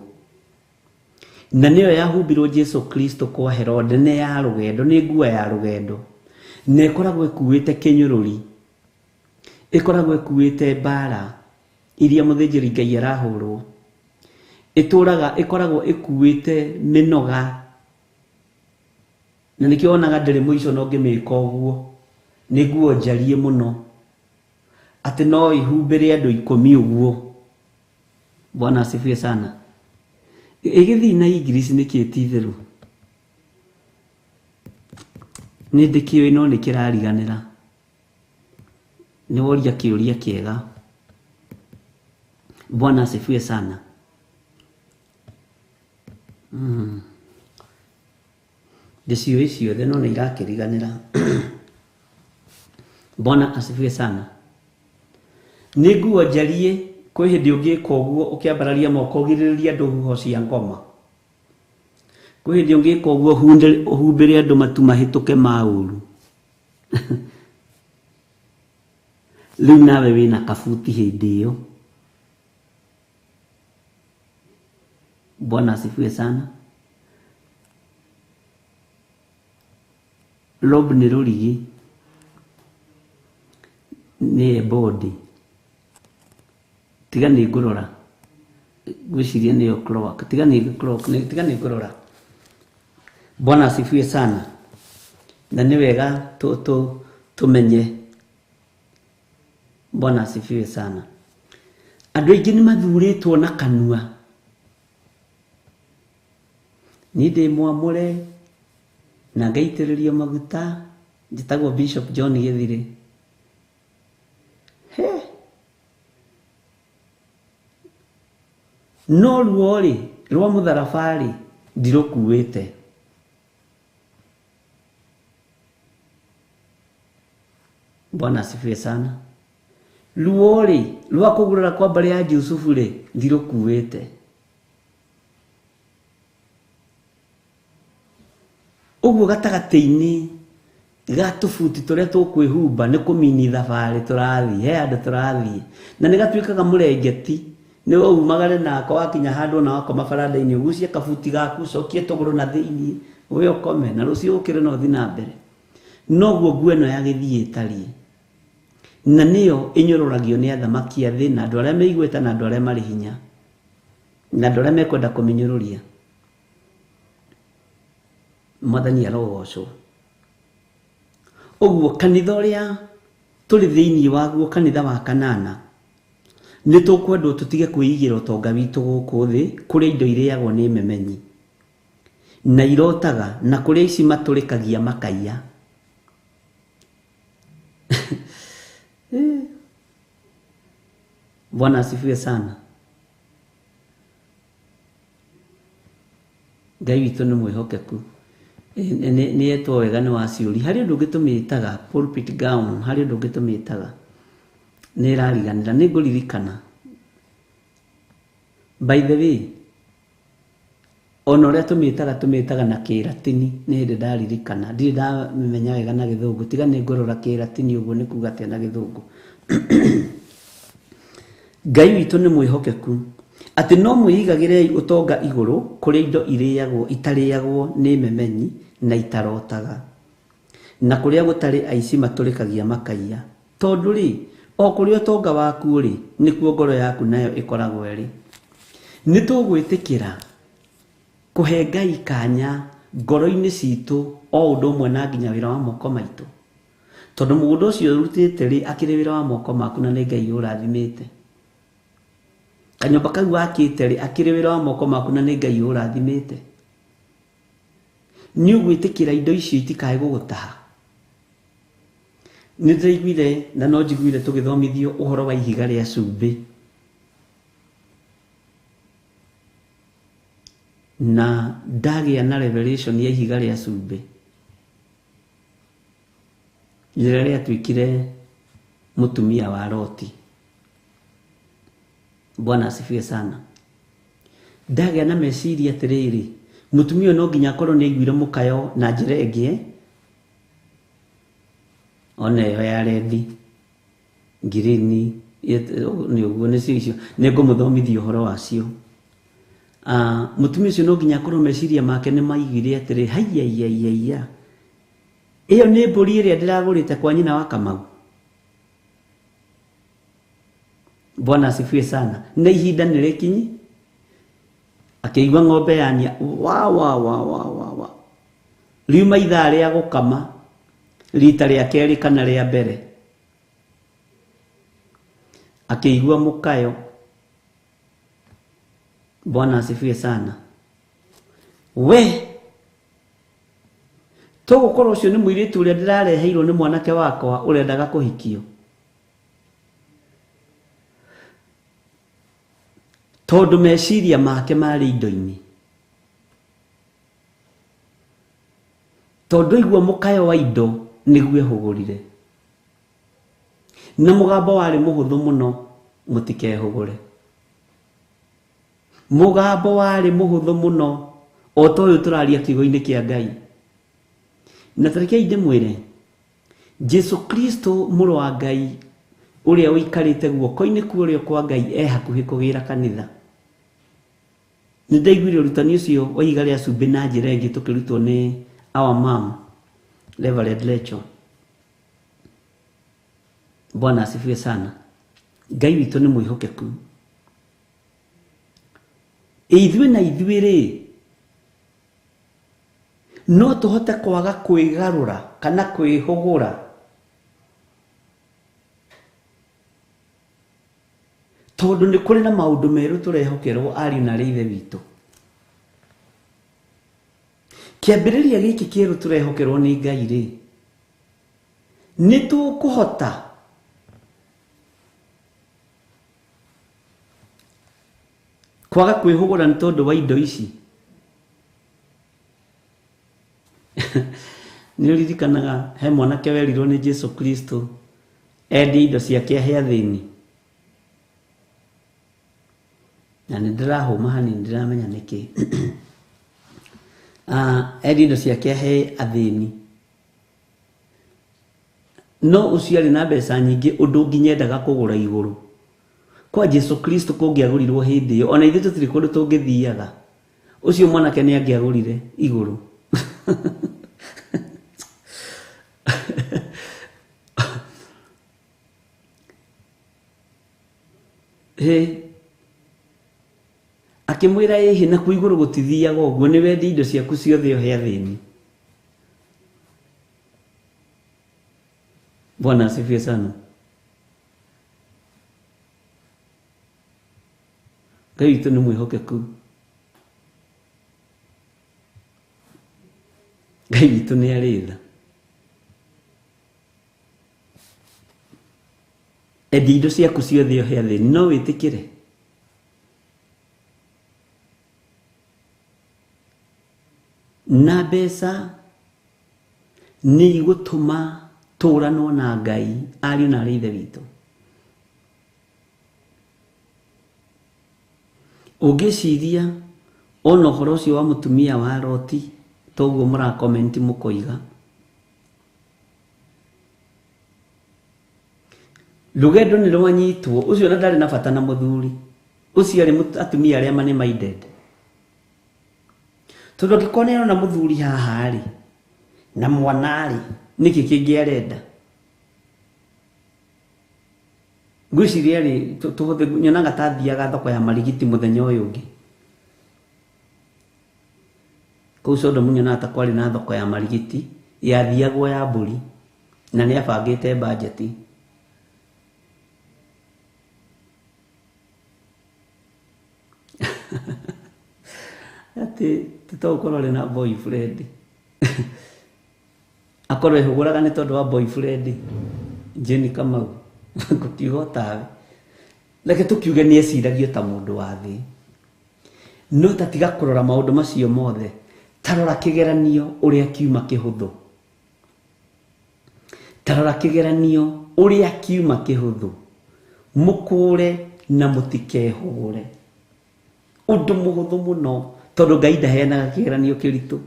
na nĩyo yahumbirwo Jesu Kristo kwa Herode, nĩ ya rũgendo, nĩ nguo ya rũgendo, na ĩkoragwo ĩkuĩte kĩnyũrũri, ĩkoragwo ĩkuĩte mbara iria mũthĩnjĩri Ngai arahũrwo, ĩtũraga ĩkoragwo ĩkuĩte mĩnoga, na nĩkĩo wonaga ndĩrĩ mũico na ũngĩmĩka ũguo, nĩ nguo njariĩ mũno atĩ no ĩhumbĩre andũ 10 ũguo. Bwana asifiwe sana. Ĩgĩthiĩ na English nĩkĩ ti itherũ? Nĩ ndĩkĩũĩ no nĩ kĩrariganĩra. Nĩ woria kĩũria kĩega. Bwana asifiwe sana. Ndĩciũĩ ciothe no nĩ irakĩriganĩra. Bwana asifiwe sana. Nĩ nguo njariĩ, kwĩ hĩndĩ ũngĩka ũguo ũkĩambararia moko ũgirĩrĩrie andũ huho cia ngoma. Kwĩ hĩndĩ ũngĩka ũguo ũhumbĩre andũ matu mahĩtũke ma ũru. Rĩu nawe wĩna kabuti hĩndĩ ĩyo. Bwana asifiwe sana. Robe nĩ rũrigi, nĩ ebodi. Tiga nĩ ngũrora, ngwĩciria nĩyo cloak. Tiga nĩ cloak, tiga nĩ ngũrora. Bwana asifiwe sana. Na nĩ wega tũmenye. Bwana asifiwe sana. Andũ aingĩ nĩ mathurĩtwo na kanua. Niĩ ndĩ mwamũre na ngaitĩrĩrio maguta, njĩtagwo Bishop John Gĩthirĩ. He. No ruo rĩ rwa mũtharaba rĩ ndirũkuĩte. Bwana asifiwe sana. Ruo rĩ rwa kũgurara kwa mbarĩ ya Jusufu rĩ ndirũkuĩte. Ũguo gatagatĩ-inĩ ga tũbuti tũrĩa tũkwĩhumba nĩ kũmini thabarĩ tũrathiĩ, he handũ tũrathiĩ, na nĩ gatuĩkaga mũrengeti, nĩ umagare nako wakinya handũ na wakoma baranda-inĩ, ũgucie kabuti gaku, ũcokie tũgũrũ na thĩiniĩ, ũwe ũkome, na rũciũ ũkĩre na ũthiĩ na mbere. Noguo nguo ĩno ya gĩthiĩ ĩtariĩ. Na nĩyo ĩnyũrũragio nĩ athamaki a thĩ na andũ arĩa meigweta na andũ arĩa marĩ hinya na andũ arĩa mekwenda kũmĩnyũrũria. Mwathani arogocwo. Ũguo kanitha ũrĩa tũrĩ thĩinĩ waguo, kanitha wa kanana, nĩ tũkwendwo tũtige kwĩigĩra ũtonga witũ gũkũ thĩ kũrĩa indo irĩagwo nĩ memenyi na irotaga na kũrĩa ici matũrĩkagia makaiya. Bwana asifiwe sana. Ngai witũ nĩ mwĩhokeku. Nĩ etwo wega nĩ waciũri. Harĩ ũndũ ũngĩ tũmĩtaga pulpit gown, harĩ ũndũ ũngĩ tũmĩtaga, nĩ ĩrariganĩra, nĩ ngũririkana. By the way, ona ũrĩa tũmĩtaga na kĩratini, nĩ hĩndĩ ndaririkana, ndirĩ ndamenya wega na gĩthũngũ, tiga nĩ ngũrora kĩratini ũguo nĩ kuga atĩa na gĩthũngũ. Ngai witũ nĩ mwĩhokeku atĩ no mwĩigagĩrei ũtonga igũrũ kũrĩa indo irĩagwo itarĩagwo nĩ memenyi na itarotaga, na kũrĩa gũtarĩ aici matũrĩkagia makaiya. Tondũ rĩ, o kũrĩa ũtonga waku ũrĩ, nĩkuo ngoro yaku nayo ĩkoragwo ĩrĩ. Nĩ tũgwĩtĩkĩra kũhe Ngai kanya ngoro-inĩ citũ o ũndũ ũmwe na nginya wĩra wa moko maitũ, tondũ mũgũnda ũcio ũrutĩte rĩ, akĩrĩ wĩra wa moko maku na nĩ Ngai ũrathimĩte. Kanyũmba kau wakĩte rĩ, akĩrĩ wĩra wa moko maku na nĩ Ngai ũrathimĩte. Nĩ ũgwĩtĩkĩra indo icio itikae gũgũtaha. Nĩ ndĩraiguire na no njiguire tũgĩthomithio ũhoro wa ihiga rĩa cumbĩ, na ndagĩa na revelation ya ihiga rĩa cumbĩ rĩrĩa rĩatuĩkire mũtumia wa Loti. Bwana asifiwe sana. Ndagĩa na meciria atĩrĩrĩ, mũtumia ũyũ no nginya akorwo nĩ aiguire mũkayo na njĩra ĩngĩ, ona ĩyo ya rendi ngirini nĩ ũguo nĩcio icio, nĩ ngũmũthomithia ũhoro wacio. Mũtumia ũcio no nginya akorwo meciria make nĩ maiguire atĩrĩ, haiya, ĩyo nĩ mbũri ĩrĩa ndĩragũrĩte kwa nyina wa Kamau. Bwana asifiwe sana. Na ihinda nĩ rĩkinyi, akĩigua ng'ombe yania wa wa wa wa wa wa, riuma ithaa rĩa gũkama rita rĩa kerĩ kana rĩa mbere, akĩigua mũkayo. Bwana asifiwe sana. We tũgũkorwo ũcio nĩ mũirĩtu ũrĩa ndĩrareheirwo nĩ mwanake wakwa ũrendaga kũhikio, tondũ meciria make marĩ indo-inĩ. Tondũ aigua mũkayo wa indo nĩguo ehũgũrire, na mũgambo warĩ mũhũthũ mũno, mũtikehũgũre. Mũgambo warĩ mũhũthũ mũno o ta ũyũ tũraria kiugo-inĩ kĩa Ngai. Na tarekei ndĩmwĩre, Jesu Kristo mũrũ wa Ngai ũrĩa ũikarĩte guoko-inĩ kwa ũrĩo kwa Ngai e hakuhĩ kũgĩra kanitha. Nĩ ndaiguire ũrutani ũcio wa ihiga rĩa cumbĩ na njĩra ĩngĩ tũkĩrutwo nĩ our mom Reverend Lecho. Bwana asifiwe sana. Ngai witũ nĩ mwĩhokeku. Ithuĩ na ithuĩ rĩ, no tũhote kwaga kwĩgarũra kana kwĩhũgũra tondũ nĩ kũrĩ na maũndũ merũ tũrehokerwo ariũ na arĩ ithe witũ. Kĩambĩrĩria gĩkĩ kĩerũ tũrehokerwo nĩ Ngai rĩ, nĩ tũkũhota kwaga kwĩhũgũra nĩ tondũ wa indo ici. Nĩ ũririkanaga he mwanake werirwo nĩ Jesu Kristo endie indo ciake ahe athĩni, na nĩ ndĩrahũma hanini, ndiramenya nĩkĩ. Endie indo ciake ahe athĩni, no ũcio arĩ na mbeca nyingĩ ũndũ nginya endaga kũgũra igũrũ kwa Jesu Kristo kũngĩagũrirwo hĩndĩ ĩyo, ona ithuĩ tũtirĩ kũndũ tũngĩthiaga, ũcio mwanake nĩ angĩagũrire igũrũ. Hĩ, akĩmwĩra ĩhĩ na kuo igũrũ gũtithiaga ũguo nĩ wendie indo ciaku ciothe ũhe athĩni. Bwana asifiwe sana. Ngai witũ nĩ mwĩhokeku. Ngai witũ nĩ arĩ tha. Endia indo ciaku ciothe ũhe athĩni, no wĩtĩkĩre? Na mbeca nĩ igũtũma tũranwo na Ngai, ariũ na arĩ ithe witũ. Ũngĩciria ona ũhoro ũcio wa mũtumia wa Loti, toguo mũrakomenti mũkoiga, rũgendo nĩ rwanyitwo, ũcio ona ndarĩ na bata na mũthuri ũcio, arĩ atumia arĩa money minded. Tondũ angĩkorwo nĩ arona mũthuri haha rĩ na mwana rĩ, nĩkĩ kĩngĩ arenda? Ngwĩciria rĩ, tũhũthĩ nyonaga ta athiaga thoko ya marigiti mũthenya ũyũ ũngĩ. Kũu Sodomu nyonaga ta kwarĩ na thoko ya marigiti yathiagwo ya mbũri, na nĩ abangĩte bajeti. Atĩ tũtogũkorwo arĩ na boyfriend. Akorwo ehũgũraga nĩ tondũ wa boyfriend. Jane Kamau, ngũkiuga o tawe. Reke tũkiuge nĩ eciragio ta mũndũ wa thĩ. No ta tiga kũrora maũndũ macio mothe, ta rora kĩgeranio ũrĩa kiuma kĩhũthũ. Ta rora kĩgeranio ũrĩa kiuma kĩhũthũ. Mũkũre na mũtikehũgũre. Ũndũ mũhũthũ mũno, tondũ Ngai ndaheanaga kĩgeranio kĩritũ.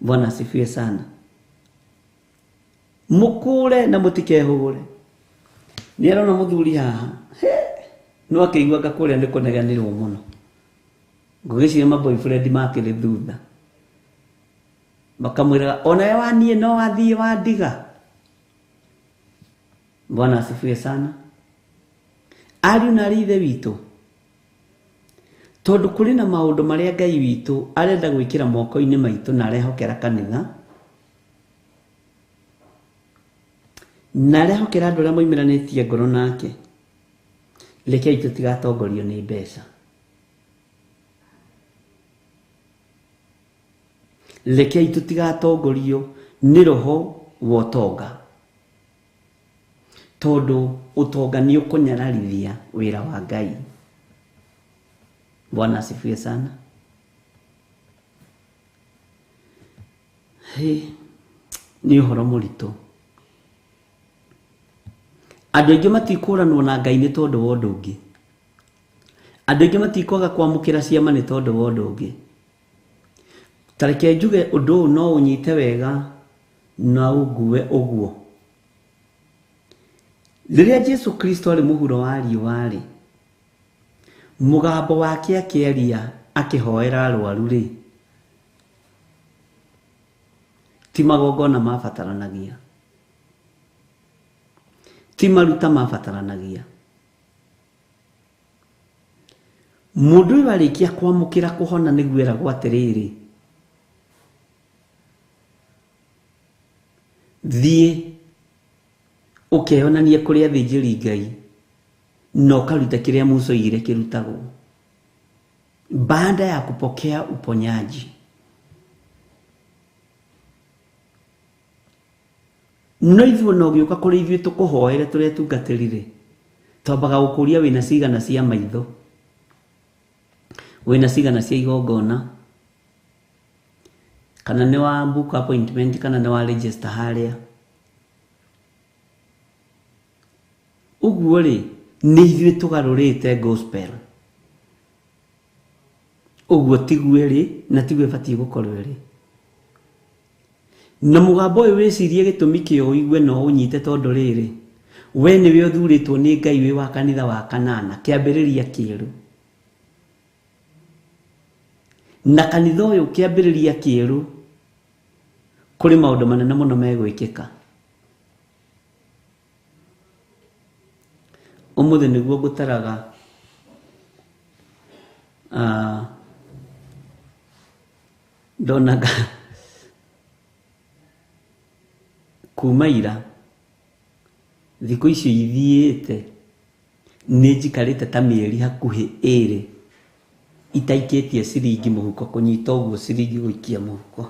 Bwana asifiwe sana. Mũkũre na mũtikehũgũre. Nĩ arona mũthuri haha, he, no akĩigua anga kũrĩa nĩ kũneganĩrwo mũno. Ngũgĩciria ma boyfriend makĩrĩ thutha. Makamwĩraga onawe waniĩ no wathiĩ wandiga. Bwana asifiwe sana. Ariũ na arĩ ithe witũ, tondũ kũrĩ na maũndũ marĩa Ngai witũ arenda gwĩkĩra moko-inĩ maitũ na arehokera kanitha, na arehokera andũ arĩa moimĩranĩtie ngoro nake, rekei tũtigatongorio nĩ mbeca. Rekei tũtigatongorio nĩ roho wa ũtonga, tondũ ũtonga nĩ ũkũnyararithia wĩra wa Ngai. Bwana asifiwe sana. Hĩ, nĩ ũhoro mũritũ. Andũ aingĩ matikũranwo na Ngai nĩ tondũ wa ũndũ ũngĩ. Andũ aingĩ matikwaga kwamũkĩra ciama nĩ tondũ wa ũndũ ũngĩ. Ta reke njuge ũndũ ũyũ no ũnyite wega na ũngue ũguo. Rĩrĩa Jesu Kristo arĩ mũhuro wa riũa-rĩ, mũgambo wake akĩaria akĩhoera arwaru-rĩ, ti magongona mabataranagia, ti maruta mabataranagia. Mũndũ ũyũ arĩkia kwamũkĩra kũhona nĩguo eragwo atĩrĩrĩ, thiĩ ũkeyonanie kũrĩ athĩnjĩri Ngai na ũkaruta kĩrĩa Musa oigire kĩrutagwo. Baada ya kupokea uponyaji, no ithuĩ no gĩũka kũrĩ ithuĩ tũkũhoere tũrĩa tungatĩri-rĩ, twambaga gũkũria wĩna cigana cia maitho, wĩna cigana cia igongona, kana nĩ wa book appointment, kana nĩ wa register harĩa. Ũguo rĩ, nĩ ithuĩ tũgarũrĩte gospel. Ũguo tiguo ĩrĩ na tiguo ĩbatiĩ gũkorwo ĩrĩ. Na mũgambo ũyũ wĩcirie gĩtũmi kĩo ũigue no ũnyite, tondũ rĩrĩ, we nĩwe ũthurĩtwo nĩ Ngai wĩ wa kanitha wa kanana, kĩambĩrĩria kĩerũ. Na kanitha ũyũ kĩambĩrĩria kĩerũ, kũrĩ maũndũ manene mũno megwĩkĩka. Ũmũthĩ nĩguo ngũtaraga ndonaga kuma ira thikũ icio ithiĩte nĩ njikarĩte ta mĩeri hakuhĩ ĩrĩ itaikĩtie ciringi mũhuko, kũnyita ũguo ciringi gũikia mũhuko.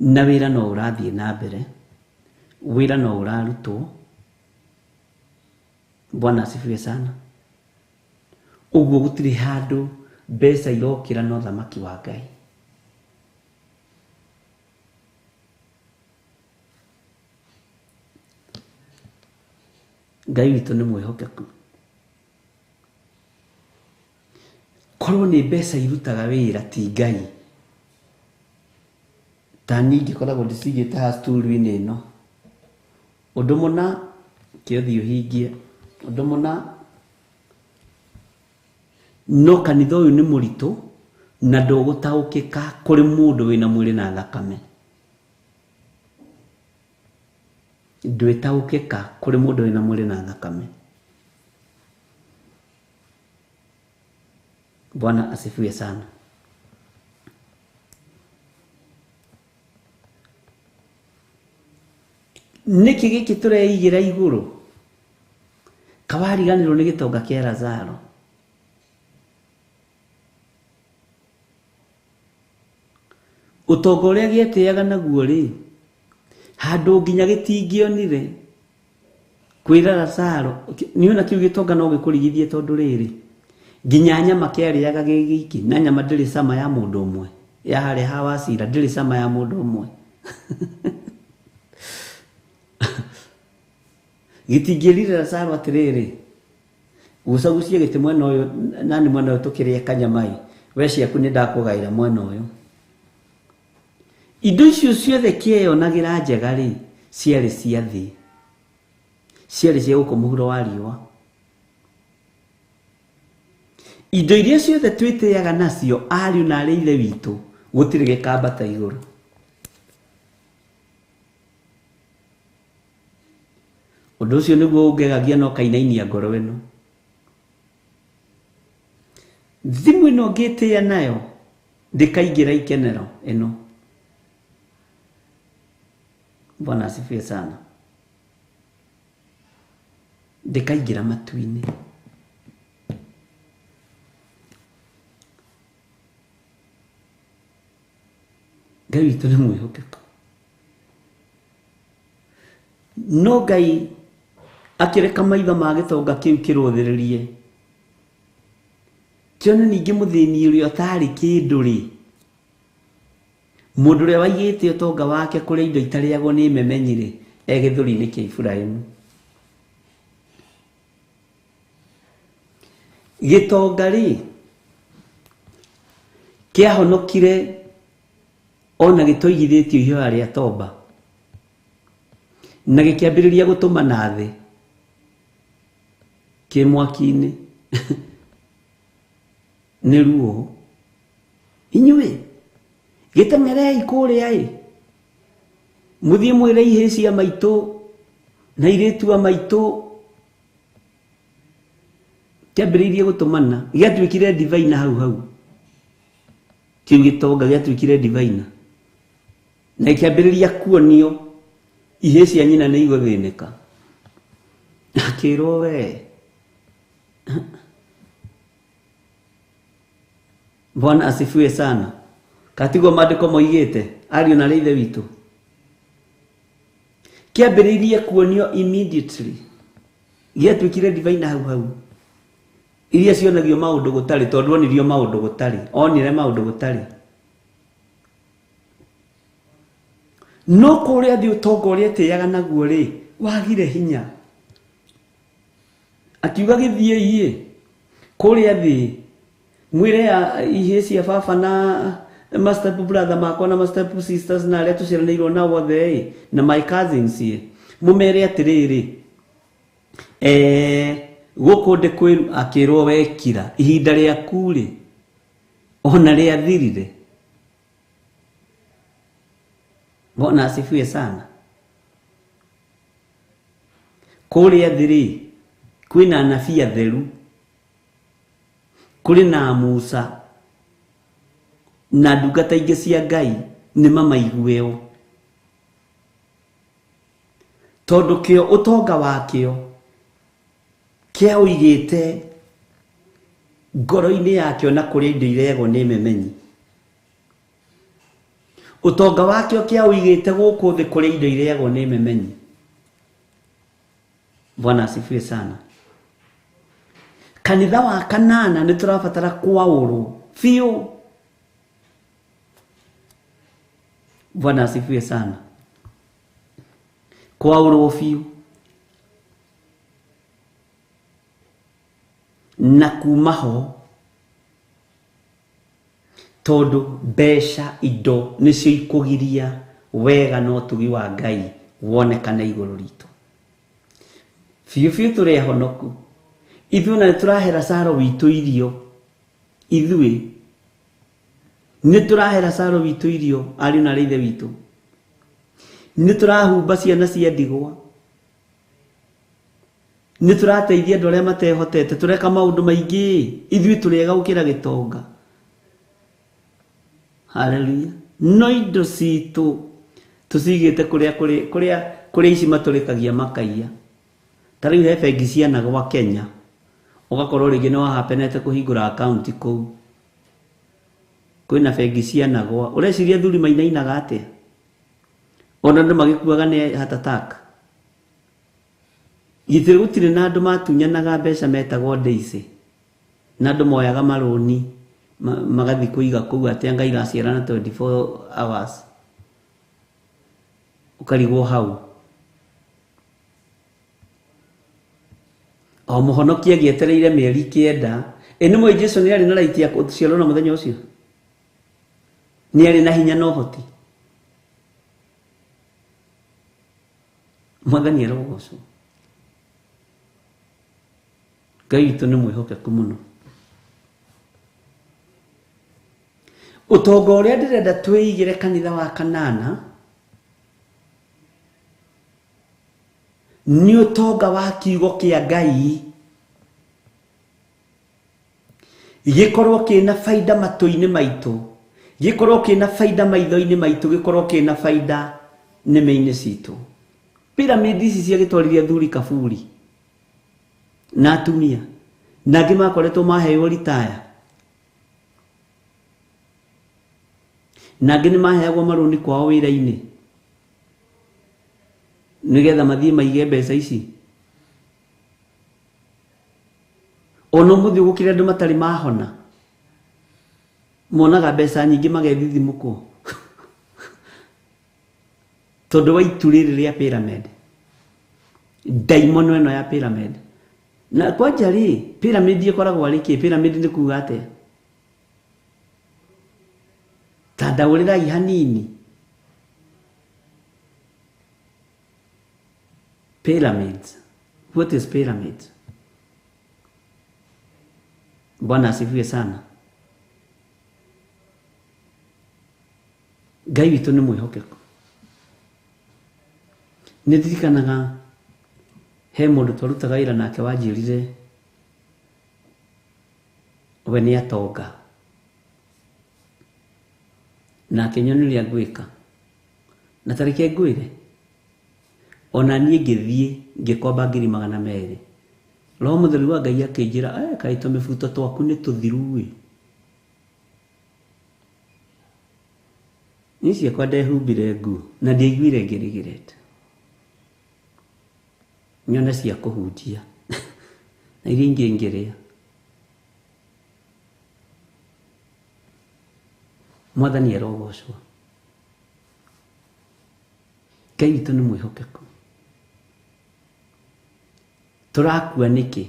Na wĩra no ũrathiĩ na mbere, wĩra no ũrarutwo. Bwana asifiwe sana. Ũguo gũtirĩ handũ mbeca irokĩra no thamaki wa Ngai. Ngai witũ nĩ mwĩhokeku. Korwo nĩ mbeca irutaga wĩra ti Ngai, ta niĩ ingĩkoragwo ndĩcigĩte haha stool-inĩ ĩno, ũndũ mũna kĩothiĩ ũhingie, ũndũ mũna. No kanitha ũyũ nĩ mũritũ na ndũgũtaũkĩka kũrĩ mũndũ wĩna mwĩrĩ na thakame. Ndwĩtaũkĩka kũrĩ mũndũ wĩna mwĩrĩ na thakame. Bwana asifiwe sana. Nĩkĩ gĩkĩ tũreigĩra igũrũ? Kawariganĩrwo nĩ gĩtonga kĩa Lazaro. Ũtonga ũrĩa gĩetĩaga naguo rĩ, handũ nginya gĩtingĩonire kwĩra Lazaro, nĩona kĩu gĩtonga no gĩkũrigithie tondũ rĩrĩ, nginya nyama kĩarĩaga gĩ gĩiki, na nyama ndĩrĩ cama ya mũndũ ũmwe, ya harĩa ha Wacira ndĩrĩ cama ya mũndũ ũmwe. Gĩtingĩrire Lazaro atĩrĩrĩ, gucagucia gĩtĩ mwena ũyũ nani mwena ũyũ tũkĩrĩe kanyama ĩ, we ciaku nĩ ndakũgaĩra mwena ũyũ. Indo icio ciothe kĩeyonagĩra njega rĩ, ciarĩ cia thĩ, ciarĩ cia gũkũ mũhuro wa riũa. Indo iria ciothe twĩtĩaga nacio ariũ na arĩ ithe witũ, gũtirĩ gĩkambata igũrũ. Ũndũ ũcio nĩguo ũngegagia na ũkainainia ngoro ĩno. Thimũ ĩno ngĩtĩa nayo ndĩkaingĩra ikenero ĩno. Bwana asifiwe sana. Ndĩkaingĩra matu-inĩ. Ngai witũ nĩ mwĩhokeku. No Ngai akĩreka maitho ma gĩtonga kĩu kĩrũthĩrĩrie, kĩone ningĩ mũthĩni ũrĩa ũtarĩ kĩndũ rĩ, mũndũ ũrĩa waigĩte ũtonga wake kũrĩa indo itarĩagwo nĩ memenyi rĩ, e gĩthũri-inĩ kĩa Iburahĩmu. Gĩtonga rĩ, kĩahonokire ona gĩtoigithĩtio ihoya rĩa tomba, na gĩkĩambĩrĩria gũtũma na thĩ kĩ mwaki-inĩ. Nĩ ruo. Inyuĩ gĩteng'erei kũrĩa ĩ, mũthiĩ mwĩre ihĩĩ cia maitũ na airĩtu a maitũ. Kĩambĩrĩirie gũtũmana, gĩatuĩkire ndivai na hau hau. Kĩu gĩtonga gĩatuĩkire ndivai na gĩkĩambĩrĩria kuonio ihĩĩ cia nyina nĩ igũthĩnĩka. Akĩrwo we. Bwana asifiwe sana. Katiguo maandĩko moigĩte ariũ na arĩ ithe witũ. Kĩambĩrĩirie kuonio immediately. Gĩatuĩkire ndivai na hau hau. Iria cionagio maũndũ gũtarĩ, tondũ onirio maũndũ gũtarĩ, onire maũndũ gũtarĩ. No kũrĩa thĩ ũtonga ũrĩa etĩaga naguo rĩ, wagire hinya. Akiuga gĩthiĩi ĩ, kũrĩa thĩ mwĩre ihĩĩ cia baba na ma step brother makwa na ma step sisters na arĩa tũciaranĩirwo nao othe ĩ, na my cousins ĩ, mũmere atĩrĩrĩ, gũkũ ndĩ kwĩru. Akĩrwo wekira ihinda rĩaku rĩ ona rĩathirire. Bwana asifiwe sana. Kũrĩa thĩ rĩ kwĩna anabii atheru, kũrĩ na Musa na ndungata ingĩ cia Ngai nĩ mamaigueo, tondũ kĩo ũtonga wakĩo kĩa ũigĩte ngoro-inĩ yakĩo na kũrĩa indo iregwo nĩ memenyi. Ũtonga wakĩo kĩa ũigĩte gũkũ thĩ kũrĩa indo iregwo nĩ memenyi. Bwana asifiwe sana. Kanitha wa kanana nĩ tũrabatara kwaũrwo biũ. Bwana asifiwe sana. Kwaũrwo biũ na kuma ho, tondũ mbeca indo nĩcio ikũgiria wega na ũtugi wa Ngai wonekane igũrũ ritũ. Biũ biũ tũrĩ ahonoku ithuĩ, na nĩtũrahe Lazaro witũ irio. Ithuĩ nĩtũrahe Lazaro witũ irio, ariũ na ithe witũ. Nĩtũrahumba ciana cia ndigwa, nĩtũrateithia andũ arĩa matehotete, tũreka maũndũ maingĩ. Ithuĩ tũrĩ ega gũkĩra gĩtonga. Haleluya. No indo citũ tũcigĩte kũrĩa kũrĩa kũrĩa ici matũrĩkagia makaiya. Ta rĩu he bengi cianagwa Kenya, ũgakorwo rĩngĩ nĩ wahapenete kũhingũra akaunti kũu. Kwĩna bengi cianagwa. Ũreciria athuri mainainaga atĩa? Ona andũ magĩkuaga nĩ heart attack. Githĩ gũtirĩ na andũ matunyanaga mbeca metagwo Daisy, na andũ moyaga marũni magathiĩ kũiga kũu atĩ anga iraciarana 24 hours, ũkarigwo hau. O mũhonokia agĩetereire mĩeri 9. Ĩ nĩ mũĩ Jesu nĩ arĩ na right ya gũciarwo na mũthenya ũcio? Nĩ arĩ na hinya na ũhoti. Mwathani arogocwo. Ngai witũ nĩ mwĩhokeku mũno. Ũtonga ũrĩa ndĩrenda twĩigĩre kanitha wa kanana nĩ ũtonga wa kiugo kĩa Ngai, gĩkorwo kĩna baida matũ-inĩ maitũ, gĩkorwo kĩna baida maitho-inĩ maitũ, gĩkorwo kĩna baida nĩmĩ-inĩ citũ. Pyramid ici ciagĩtwarithia athuri kaburi na atumia, na angĩ makoretwo maheo ritaya, na angĩ nĩ maheagwo marũni kwao wĩra-inĩ nĩgetha mathiĩ maige mbeca ici. Ona ũmũthĩ gũkĩrĩ andũ matarĩ mahona, monaga mbeca nyingĩ magethithimũkwo tondũ wa itu rĩrĩ rĩa pyramid, ndaimono ĩno ya pyramid. Na kwanja rĩ, pyramid ĩkoragwo arĩ kĩ? Pyramid nĩ kuga atĩa? Ta ndaũrĩrai hanini. Pyramids. What is pyramids? Bwana asifiwe sana. Ngai witũ nĩ mwĩhokeku. Nĩ ndirikanaga he mũndũ twarutaga wĩra nake wanjĩrire we nĩ atonga, na akĩnyonia ũrĩa ngwĩka, na ta reke ngwĩre, ona niĩ ngĩthiĩ ngĩkomba 200,000. Roho Mũtheru wa Ngai akĩnjĩra, kaĩ tũmĩbuto twaku nĩ tũthiru ĩ. Niĩ ciakwa ndehumbire nguo na ndiaiguire ngĩrĩgĩrĩte nyone cia kũhunjia na iria ingĩ ngĩrĩa. Mwathani arogocwo. Ngai witũ nĩ mwĩhokeku. Tũrakua nĩkĩ?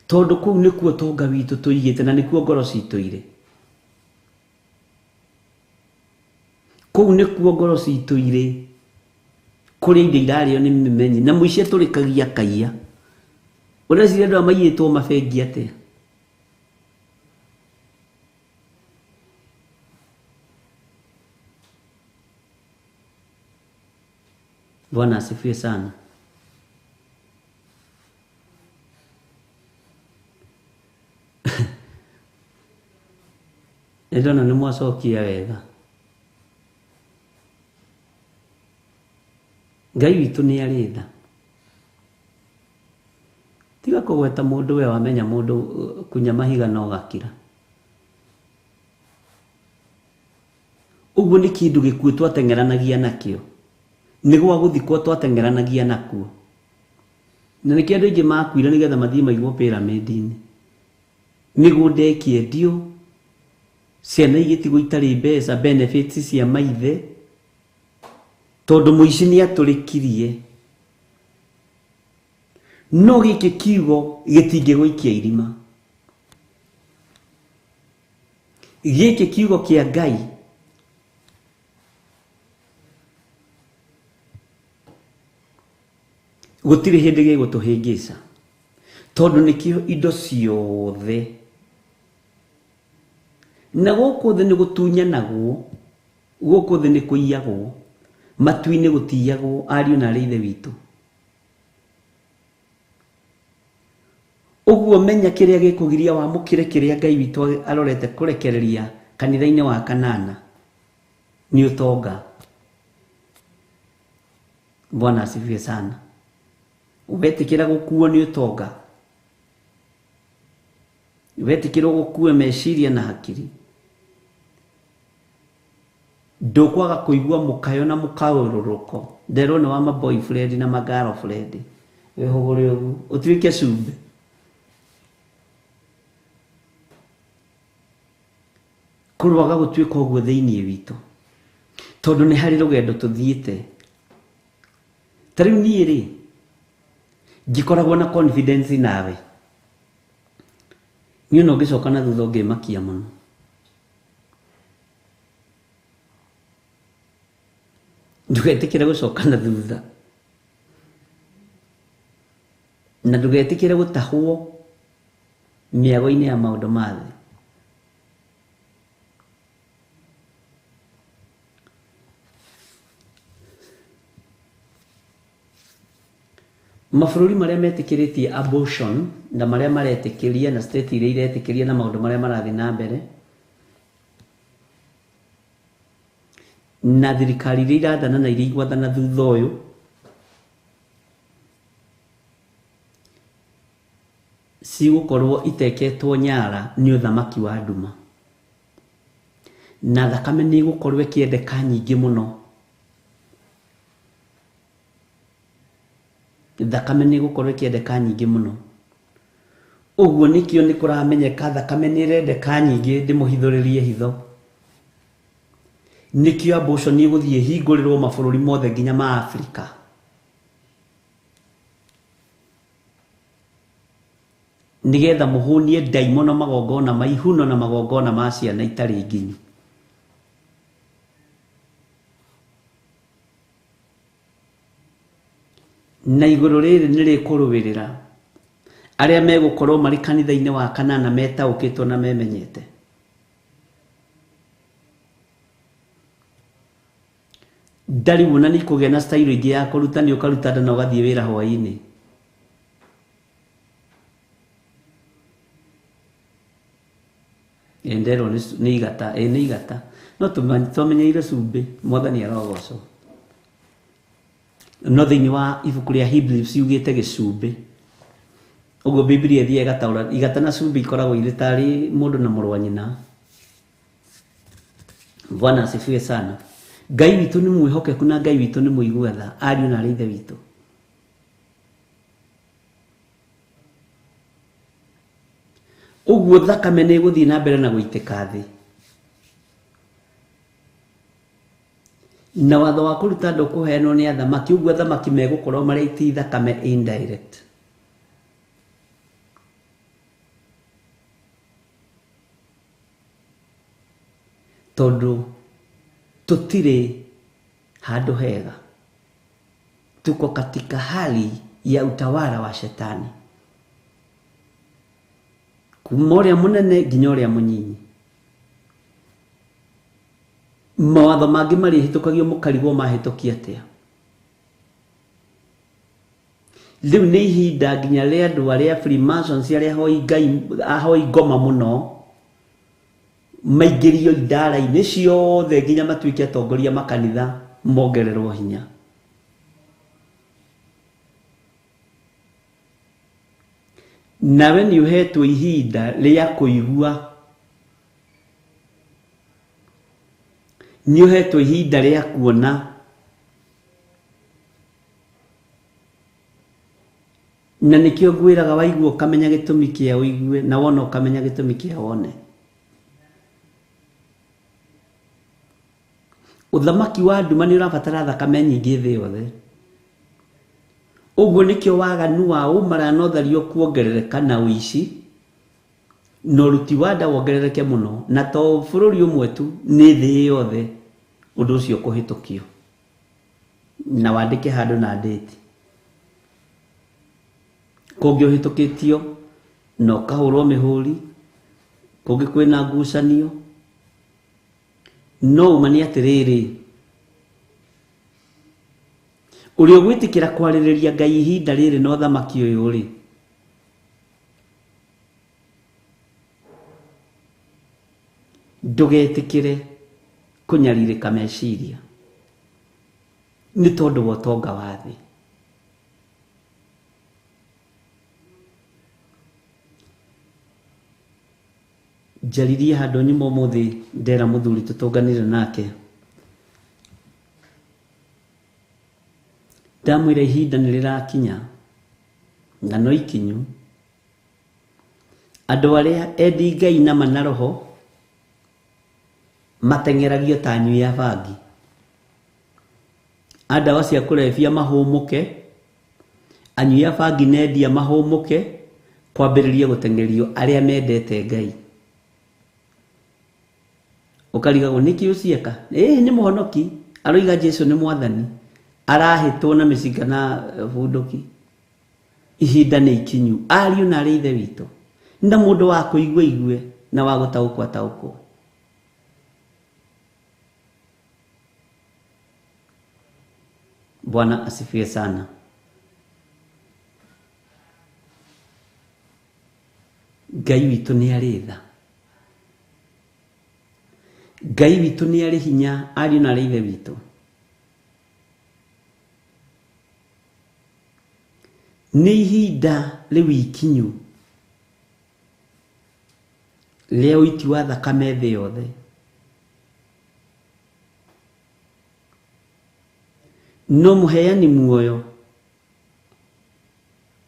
Tondũ kũu nĩkuo ũtonga witũ tũigĩte na nĩkuo ngoro citũ irĩ. Kũu nĩkuo ngoro citũ irĩ, kũrĩa indo irarĩo nĩ mĩmenyi na mũici atũrĩkagia kaiya. Ũreciria andũ aya maiyĩtwo mabengi atĩa? Bwana asifiwe sana. Ndĩrona nĩ mwacokia wega. Ngai witũ nĩ arĩ tha. Tiga kũgweta mũndũ we wamenya mũndũ kunya mahiga no gakira. Ũguo nĩ kĩndũ gĩkuũ twateng'eranagia nakĩo. Nĩ gwa gũthikwo twateng'eranagia nakuo. Na nĩkĩo andũ aingĩ makuire nĩgetha mathiĩ maigwo pyramid-inĩ. Mĩgũnda ĩkĩendio, ciana igĩtigwo itarĩ mbeca, benefits cia maithe, tondũ mũici nĩ atũrĩkirie. No gĩkĩ kiugo gĩtingĩgũikia irima. Gĩkĩ kiugo kĩa Ngai gũtirĩ hĩndĩ gĩgũtũhĩngĩca, tondũ nĩkĩo indo ciothe. Na gũkũ thĩ nĩ gũtunyanagwo, gũkũ thĩ nĩ kũiyagwo, matu-inĩ gũtiyagwo, ariũ na arĩ ithe witũ. Ũguo menya kĩrĩa gĩkũgiria wamũkĩre kĩrĩa Ngai witũ arorete kũrekereria kanitha-inĩ wa kanana nĩ ũtonga. Bwana asifiwe sana. Wetĩkĩra gũkuo nĩ ũtonga, wetĩkĩra gũkua meciria na hakiri, ndũkwaga kũigua mũkayo na mũkaũrũrũko. Nderwo nĩ wa ma boyfriend na ma girlfriend, wĩhũgũre ũguo ũtuĩke cumbĩ. Kũrwaga gũtuĩka ũguo thĩinĩ witũ, tondũ nĩ harĩ rũgendo tũthiĩte. Ta rĩu niĩ rĩ, ngĩkoragwo na confidence nawe, niĩ no ngĩcoka na thutha ũngĩmakia mũno. Ndũgetĩkĩre gũcoka na thutha, na ndũgetĩkĩre gũtahwo mĩago-inĩ ya maũndũ ma thĩ. Mabũrũri marĩa metĩkĩrĩtie abortion na marĩa maretĩkĩria na state iria iretĩkĩria na maũndũ marĩa marathiĩ na mbere na thirikari iria irathana na iria igwathana thutha ũyũ, cigũkorwo iteketwo nyara nĩ ũthamaki wa nduma, na thakame nĩ ĩgũkorwo ĩkĩendeka nyingĩ mũno. Thakame nĩ ĩgũkorwo ĩkĩendeka nyingĩ mũno. Ũguo nĩkĩo nĩ kũramenyeka thakame nĩ ĩrendeka nyingĩ, ndĩmũhithũrĩrie hitho. Nĩkĩo abortion ĩgũthiĩ ĩhingũrĩrwo mabũrũri mothe nginya ma Afrika. Nĩgetha mũhũnie ndaimono magongona ma ihuno na magongona ma ciana itarĩ nginyu. Na igũrũ rĩrĩ nĩ rĩkũrũĩrĩra arĩa megũkorwo marĩ kanitha-inĩ wa kanana metaũkĩtwo na memenyete. Ndarĩ wona nĩ kũgĩa na style ĩngĩ ya kũruta, nĩ ũkaruta nda na ũgathiĩ wĩra hwaĩ-inĩ. Nderwo nĩ igata, nĩ igata. No twamenyeire cumbĩ, Mwathani arogocwo. No thĩinĩ wa ibuku rĩa Hebrews yugĩte gĩcumbĩ. Ũguo Biblia ĩthiaga ĩgataũra igata na cumbĩ ikoragwo irĩ tarĩ mũndũ na mũrũ wa nyina. Bwana asifiwe sana. Ngai witũ nĩ mwĩhokeku na Ngai witũ nĩ mũigua tha, ariũ na arĩ ithe witũ. Ũguo thakame nĩ ĩgũthiĩ na mbere na gũitĩka thĩ. Na watho wa kũruta andũ kũheanwo nĩ athamaki, ũguo athamaki megũkorwo marĩ aiti thakame indirect. Tondũ tũtirĩ handũ hega, tuko katika hali ya utawala wa shetani, kuma ũrĩa mũnene nginya ũrĩa mũnyinyi. Mawatho mangĩ marĩhĩtũkagio mũkarigwo mahĩtũkia atĩa. Rĩu nĩ ihinda nginya rĩa andũ arĩa Freemasons, arĩa ahoi Ngai, ahoi ngoma mũno, Maingĩrio idara-inĩ ciothe nginya matuĩke atongoria makanitha mongererwo hinya. Nawe nĩ ũhetwo ihinda rĩa kũigua, nĩ ũhetwo ihinda rĩa kuona, na nĩkĩo ngwĩraga waigua ũkamenya gĩtũmi kĩa ũigue na wona ũkamenya gĩtũmi kĩa wone. Ũthamaki wa nduma nĩ ũrabatara thakame nyingĩ thĩ yothe. Ũguo nĩkĩo waganu wa ũmara na ũthario kuongerereka na ũici na ũruti wa nda wongerereke mũno, na to bũrũri ũmwe tu, nĩ thĩ yothe ũndũ ũcio kũhĩtũkio. Na wandĩke handũ na ndĩti. Kũngĩ ũhĩtũkĩtio na ũkahũrwo mĩhũri, kũngĩ kwĩna ngucanio. No ũma nĩ atĩrĩrĩ, ũrĩa ũgwĩtĩkĩra kwarĩrĩria Ngai ihinda rĩrĩ na ũthamaki ũyũ rĩ, ndũgetĩkĩre kũnyarirĩka meciria nĩ tondũ wa ũtonga wa thĩ. Njaririe handũ nyuma ũmũthĩ ndera mũthuri tũtũnganire nake, ndamwĩra ihinda nĩ rĩrakinya na no ikinyu andũ arĩa endi Ngai na mana roho mateng'eragio ta nyui ya bangi, a ndawa cia kũrebia mahũmũke, anyui a bangi na endia mahũmũke, kwambĩrĩria gũteng'erio arĩa mendete Ngai. Ũkarigagwo nĩkĩ ũcieka? Ĩĩ nĩ mũhonoki, aroiga Jesu nĩ mwathani, arahĩtwo na mĩcinga na bunduki. Ihinda nĩ ikinyu, ariũ na arĩ ithe witũ, na mũndũ wa kũigua igue na wa gũtaũkwo ataũkwo. Bwana asifiwe sana. Ngai witũ nĩ arĩ tha, Ngai witũ nĩ arĩ hinya, ariũ na arĩ ithe witũ. Nĩ ihinda rĩu ikinyu rĩa ũiti wa thakame thĩ yothe. No mũheani muoyo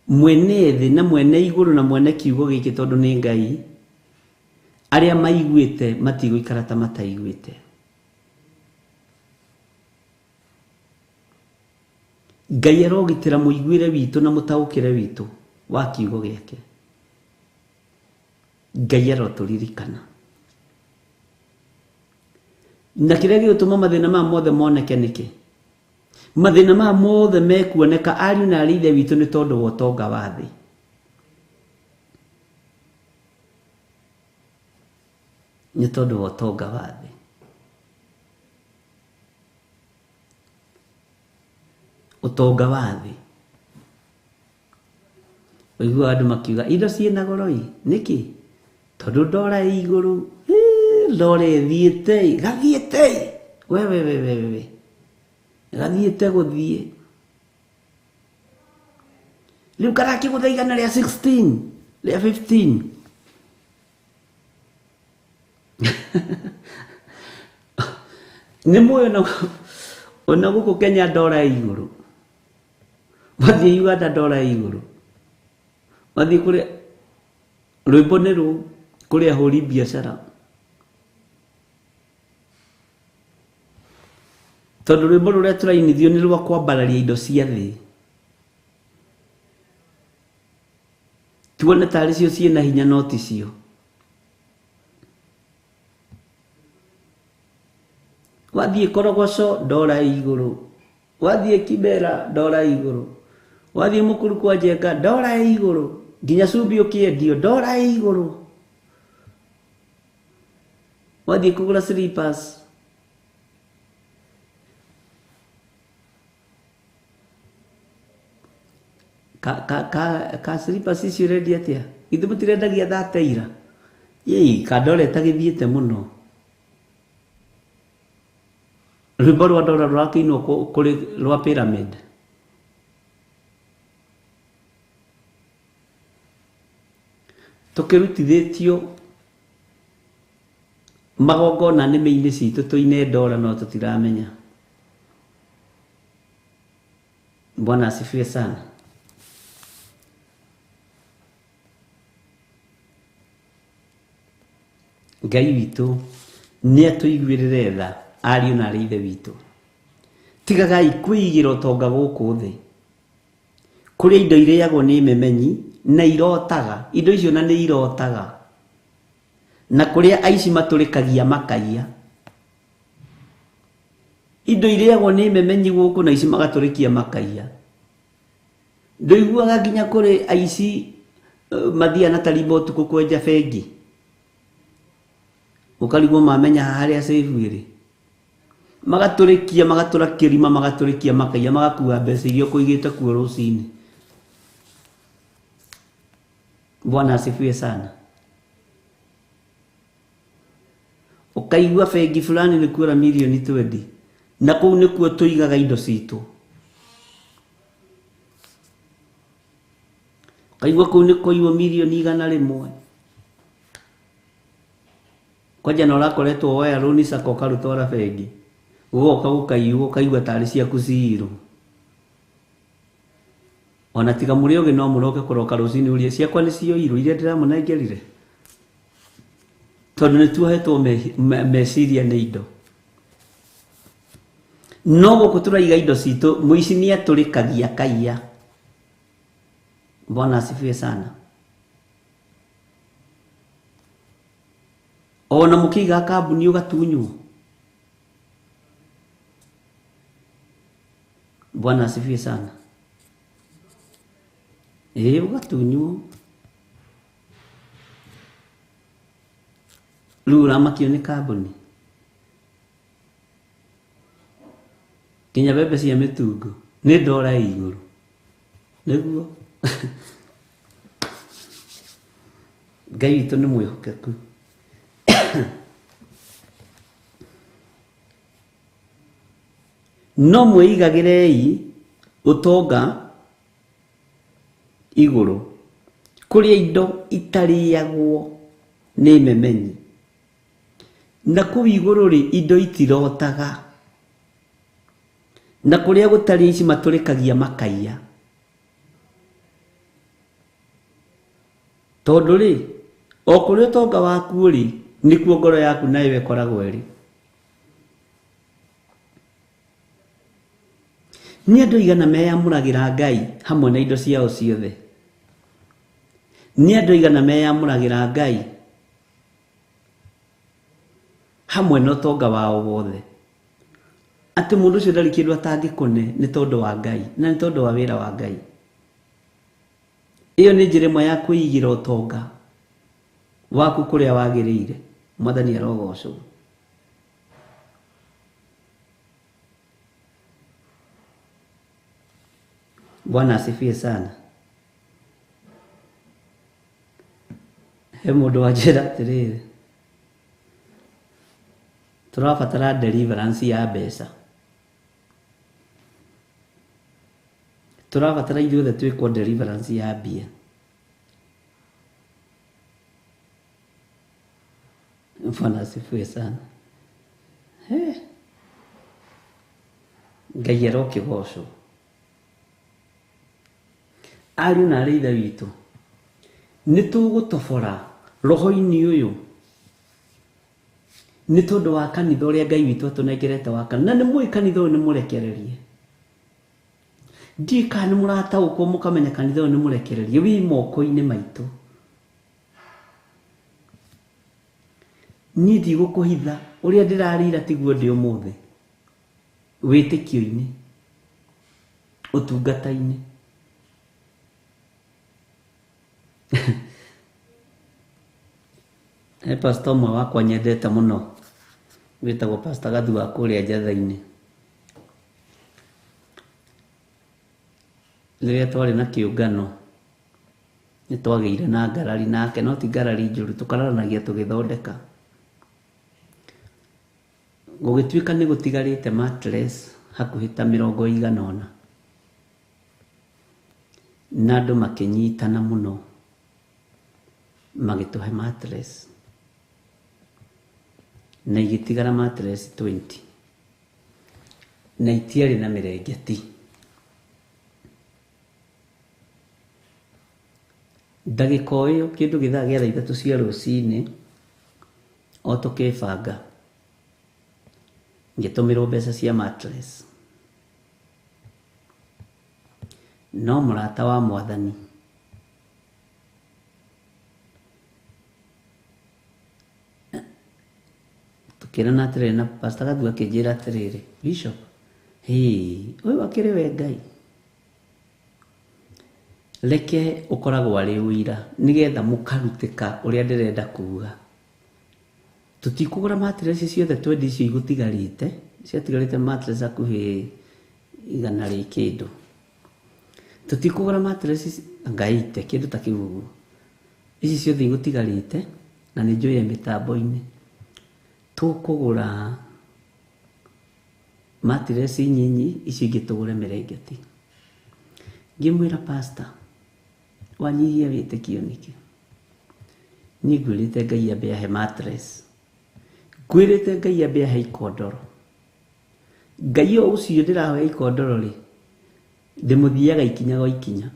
mwene thĩ na mwene igũrũ na mwene kiugo gĩkĩ tondũ nĩ Ngai, arĩa maiguĩte matigũikara ta mataiguĩte. Ngai arogitĩra mũiguĩre witũ na mũtaũkĩre witũ wa kiugo gĩake. Ngai arotũririkana. Na kĩrĩa gĩgũtũma mathĩna maya mothe moneke nĩkĩ? Mathĩna maya mothe mekuoneka ariũ na arĩ ithe witũ nĩ tondũ wa ũtonga wa thĩ. Nĩ tondũ wa ũtonga wa thĩ. Ũtonga wa thĩ. Ũiguaga andũ makiuga indo ciĩna goro ĩ, nĩkĩ? Tondũ ndora ĩ igũrũ, ndora ĩthiĩte ĩ, gathiĩte ĩ, we we we we we, gathiĩte gũthiĩ. Rĩu karakĩgũtha igana rĩa 16, rĩa 15. Nĩ mũĩ ona gũkũ Kenya ndora ĩ igũrũ, wathiĩ Uganda ndora ĩ igũrũ, wathiĩ kũrĩa rwĩmbo nĩ rũu kũrĩa ahũri biacara, tondũ rwĩmbo rũrĩa tũrainithio nĩ rwa kwambararia indo cia thĩ, tuone tarĩ cio ciĩna hinya no ti cio. Wathiĩ Korogoco ndora ĩ igũrũ, wathiĩ Kibera ndora ĩ igũrũ, wathiĩ Mũkuru kwa Njenga ndora ĩ igũrũ, nginya cumbĩ ũkĩendio ndora ĩ igũrũ, wathiĩ kũgũra slippers ka slippers icio ũrendia atĩa? Githĩ mũtirendagia thate ira? Yei, kandora ĩtagĩthiĩte mũno. Rwĩmbo rwa ndora rũrakĩinwo kũrĩ rwa pyramid. Tũkĩrutithĩtio magongona nĩmĩ-inĩ citũ tũine ndora no tũtiramenya. Bwana asifiwe sana. Ngai witũ nĩ atũiguĩrĩre tha ariũ na arĩ ithe witũ. Tigagai kwĩigĩra ũtonga gũkũ thĩ kũrĩa indo irĩagwo nĩ memenyi na irotaga, indo icio na nĩ irotaga, na kũrĩa aici matũrĩkagia makaiya. Indo irĩagwo nĩ memenyi gũkũ na aici magatũrĩkia makaiya. Ndũiguaga nginya kũrĩ aici mathiaga na tarimba ũtukũ kwenja bengi, ũkarigwo mamenya harĩa safe ĩrĩ, magatũrĩkia magatũra kĩrima magatũrĩkia makaiya magakua mbeca iria ũkũigĩte kuo rũcinĩ. Bwana asifiwe sana. Ũkaigua bengi fulani nĩ kuora mirioni 20 na kũu nĩkuo tũigaga indo citũ. Ũkaigua kũu nĩ kũiywo mirioni 100. Kwanja na ũrakoretwo woya rũni sacco ũkarũtwara bengi, ũgoka gũkaiywo ũkaigua tarĩ ciaku ciirwo. Ona tiga mũrĩ ogĩ no mũroke kũroka rũcinĩ ũrie ciakwa nĩ cioirwo iria ndĩramũnengerire, tondũ nĩ tuohetwo meciria nĩ indo. No gũkũ tũraiga indo citũ mũici nĩ atũrĩkagia kaiya. Bwana asifiwe sana. Ona mũkĩiga kambuni ũgatunywo. Bwana asifiwe sana. Ĩĩ ũgatunywo. Rĩu ũramakio nĩ kambuni. Nginya mbembe cia mĩtungo nĩ ndora ĩ igũrũ. Nĩguo. Ngai witũ nĩ mwĩhokeku. No mwĩigagĩrei ũtonga igũrũ kũrĩa indo itarĩagwo nĩ memenyi, na kũu igũrũ rĩ indo itirotaga, na kũrĩa gũtarĩ ici matũrĩkagia makaiya. Tondũ rĩ o kũrĩa ũtonga waku rĩ nĩkuo ngoro yaku nayo ĩkoragwo ĩrĩ. Nĩ andũ aigana meyamũragĩra Ngai hamwe na indo ciao ciothe? Nĩ andũ aigana meyamũragĩra Ngai hamwe na ũtonga wao wothe? Atĩ mũndũ ũcio ndarĩ kĩndũ atangĩkũne nĩ tondũ wa Ngai na nĩ tondũ wa wĩra wa Ngai. Ĩyo nĩ njĩra ĩmwe ya kwĩigĩra ũtonga waku kũrĩa wagĩrĩire. Mwathani arogocwo. Bwana asifiwe sana. He mũndũ wanjĩra atĩrĩrĩ, tũrabatara deliverance ya mbeca, tũrabatara ithuothe twĩkwo deliverance ya mbia. Bwana asifiwe sana. Ngai arokĩgocwo. Ariũ na arĩ ithe witũ, nĩ tũgũtobora roho-inĩ ũyũ nĩ tondũ wa kanitha ũrĩa Ngai witũ atũnengerete wa kanitha. Na nĩ mũĩ kanitha ũyũ nĩ mũrekererie. Ndiũĩ kana nĩ mũrataũkwo mũkamenya kanitha ũyũ nĩ mũrekererie, wĩ moko-inĩ maitũ. Niĩ ndigũkũhitha ũrĩa ndĩrarĩira tiguo ndĩ ũmũthĩ, wĩtĩkio-inĩ, ũtungata-inĩ. He pastor ũmwe wakwa nyendete mũno wĩtagwo Pastor Gathu wa kũrĩa Njatha-inĩ. Rĩrĩa twarĩ na kĩũngano Nĩ twagĩire na ngarari nake, no ti ngarari njũru, tũkararanagia tũgĩthondeka. Gũgĩtuĩka nĩ gũtigarĩte mattress hakuhĩ ta mĩrongo ĩigana ũna, na andũ makĩnyitana mũno magĩtũhe mattress, na igĩtigara mattress 20, na itiarĩ na mĩrengeti. Ndagĩka o ĩyo kĩndũ gĩthaa gĩa thaa ithatũ cia rũcinĩ, o tũkĩbanga, ngĩtũmĩrwo mbeca cia mattress. No mũrata wa mwathani tũkĩrana atĩrĩrĩ, na Pastor Gathu akĩnjĩra atĩrĩrĩ, Bishop, hĩ, ũyũ akĩrĩ we Ngai, reke ũkoragwo arĩ ũira nĩgetha mũkarutĩka ũrĩa ndĩrenda kuga. Tũtikũgũra mattress ciothe twendi icio igũtigarĩte, ciatigarĩte mattress hakuhĩ igana rĩ kĩndũ. Tũtikũgũra mattress ngaite kĩndũ ta kĩu ũguo, ici ciothe igũtigarĩte na nĩ njũĩ mĩtambo-inĩ. Tũkũgũra mattress nyinyi, icio ingĩ tũgũre mĩrengeti. Ngĩmwĩra pastor, wanyihia wĩtĩkio nĩkĩ? Niĩ ngwĩrĩte Ngai ambe ahe mattress, ngwĩrĩte Ngai ambe ahe ikondoro. Ngai o ũcio ndĩrahoya ikondoro rĩ, ndĩmũthiaga ikinya gwa ikinya.